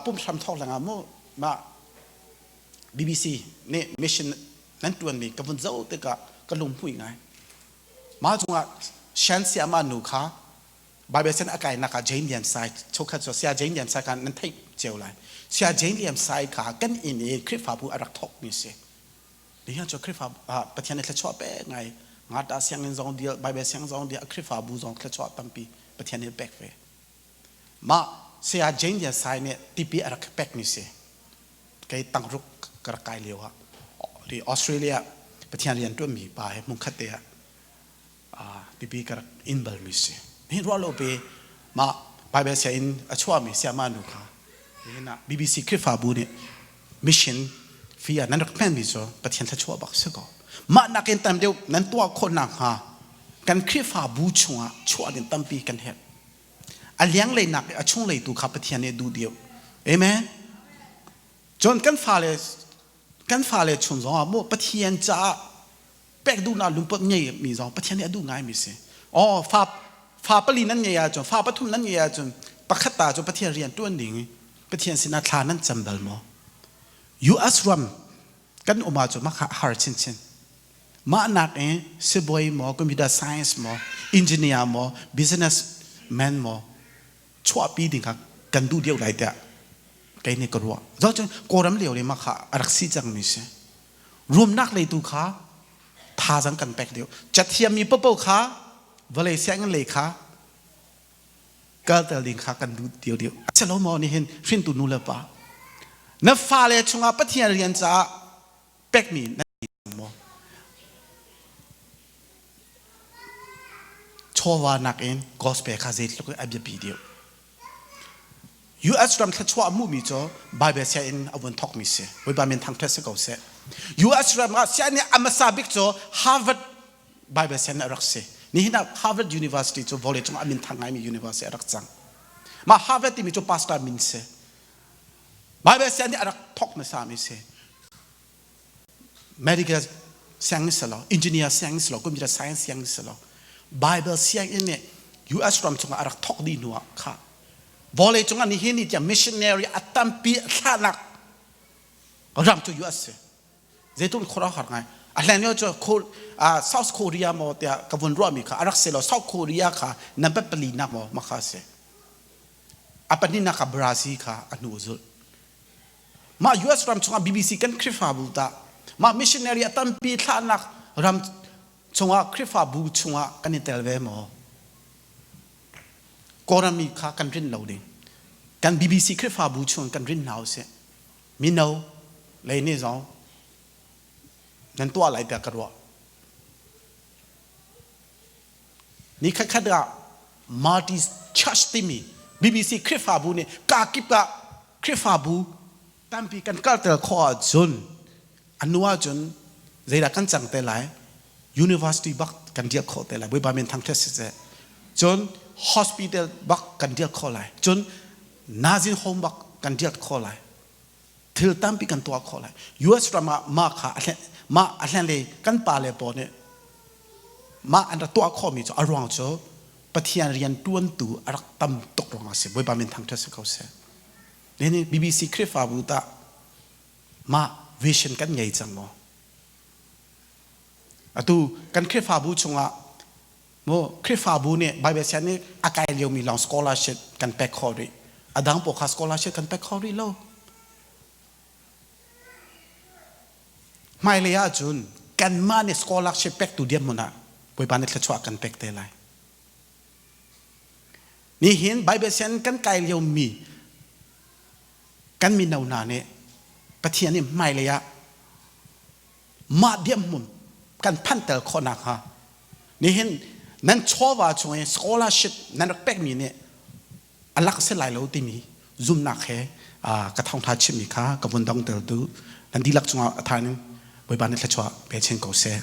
pum hram thawk lengah mu mah BBC nih mission nan ṭuanmi ka vun zoh tikah ka lunghmui ngai. Mah cungah Shan Siama nu kha Bible sen a kainak ah Jane Lian Sai chokhat cu Sia Jane Lian Sai kha nan theih. cio lai. Saya Jane Liam Sai kha kan inn i Khrihfabu a rak thawkmi si. Nihin cu Khrihfa Pathian nih thluachuah pek ngai ngata sianginn zong dial Bible siang zong dial Khrihfabu zong thluachuah tampi Pathian nih pek ve. Mah Saya Jane Lian Sai nih tipi a rak pekmi si. Kei tangruk ka rak kai lio ah Australia Pathian rian ṭuanmi pa he hmunkhat te ah tipi ka rak in balmi si. Nihin ruah lo pe mah Bible sianginn a chuahmi sayama nu kha nihin ah BBC Khrihfabu nih mission fee ah nan rak hmanmi cu Pathian thluachuah bak si ko. Mah nakin tam deuh nan tuah khawh nakhnga kan Khrihfabu chungah chuah ding tampi kan herh. A lianglei nak i a chunglei tu kha Pathian nih duh deuh. Amen. Cun kan fale kan fale chung zongah mu Pathian caah pek duhnak lungput ngei mi zong Pathian nih a duh ngaimi si. Oh, fa fa pali nan ngei ahcun, fa pathum nan ngei ahcun pakhat ta cu Pathian rian ṭuan ding i Pathian sinah thla nan cam bal maw? US ram kan um ahcun mah kha a har chinchin. Mah nak i sibawi maw, computer science maw, engineer maw, business man maw chuahpi ding kha kan duh deuh lai tiah kei nih ka ruah. Cun Kawlram lio le mah kha a rak si cangmi si. Rumnak lei tu kha thazaang kan pek deuh. Cathiammi paohpaoh kha vawlei sianginn lei kha kalter ding kha kan duh deuh deuh. Silo maw nihin hrintu nu le pa na fale chungah Pathian rian caah pekmi na maw? Chawva nakin gospel kha zeitluk in a biapi deuh. US ram thluachuah a hmuhmi cu Bible sianginn a vun thawkmi si. Bawipa min thangṭhat si ko seh. US ram ah sianginn a hmasa bik cu Harvard Bible sianginn a rak si. Nihin ah Harvard University cu vawleicung ah a minthang ngaimi university a rak cang. Mah Harvard timi cu pastor min si. Bible sianginn a rak thawk hmasami si. Medical sianginn si lo, engineer sianginn si lo, computer science sianginn si lo. Bible sianginn nih US ram chungah a rak thawk dih hnu ah kha vawlei cungah nihin ni tiang missionary a tampi thlahnak ram cu US si. Zeitluk khor har ngai. A hlan lio cu South Korea maw tiah ka vun ruahmi kha a rak si lo. South Korea kha number pali nak maw ma kha si. A pahnihnak kha Brazil kha a hnu zulh. Mah US ram chungah BBC kan Khrihfabu tah mah missionary a tampi thlahnak ram chungah Khrihfabu chungah kan i tel ve maw? Kawlrammi kha kan rin lo ding. Kan BBC Khrihfabu chung kan rin hna usih. Mino lei nih zong nan tuah lai tiah ka ruah. Ni khatkhat ah Multi Church timi BBC Khrihfabu nih kakip ah Khrihfabu tampi kan kalter khawh ahcun a nu ahcun zeidah kan cang te lai? University bak kan dirh khawh te lai. Bawipa min thangṭhat si seh. Cun hospital bak kan dirh khawh lai. Cun nursing home bak kan dirh khawh lai. Thil tampi kan tuah khawh lai. US ram ah mah kha mah a hlenlei kan pa le pawl nih mah an rak tuah khawhmi cu a ruang cu Pathian rian ṭuantu a rak tam tuk ruangah a si. Bawipa min thangṭhat si ko seh. Nihin BBC Khrihfabu tah mah vision kan ngei cang maw? Atu kan Khrihfabu chungah maw Khrihfabu nih Bible sian nih a kai liomi lawng scholarship kan pek khawh rih. A dang pawl kha scholarship kan pek kho rih lo. Hmailei ahcun kanmah nih scholarship pektu dirhmun ah Bawipa nih thluachuah kan pek te lai. Nihin Bible sian kan kai liomi kan mino hna nih Pathian nih hmailei ah mah dirhmun kan phanter khawh nakhnga nihin nan chawva chung i scholarship nan rak pekmi nih a lak si lai lo timi zumnak he ka thawngtha chimmi kha ka vun dongter tu nan dihlak cungah a tha ning Bawipa nih thluachuah pe chin ko seh.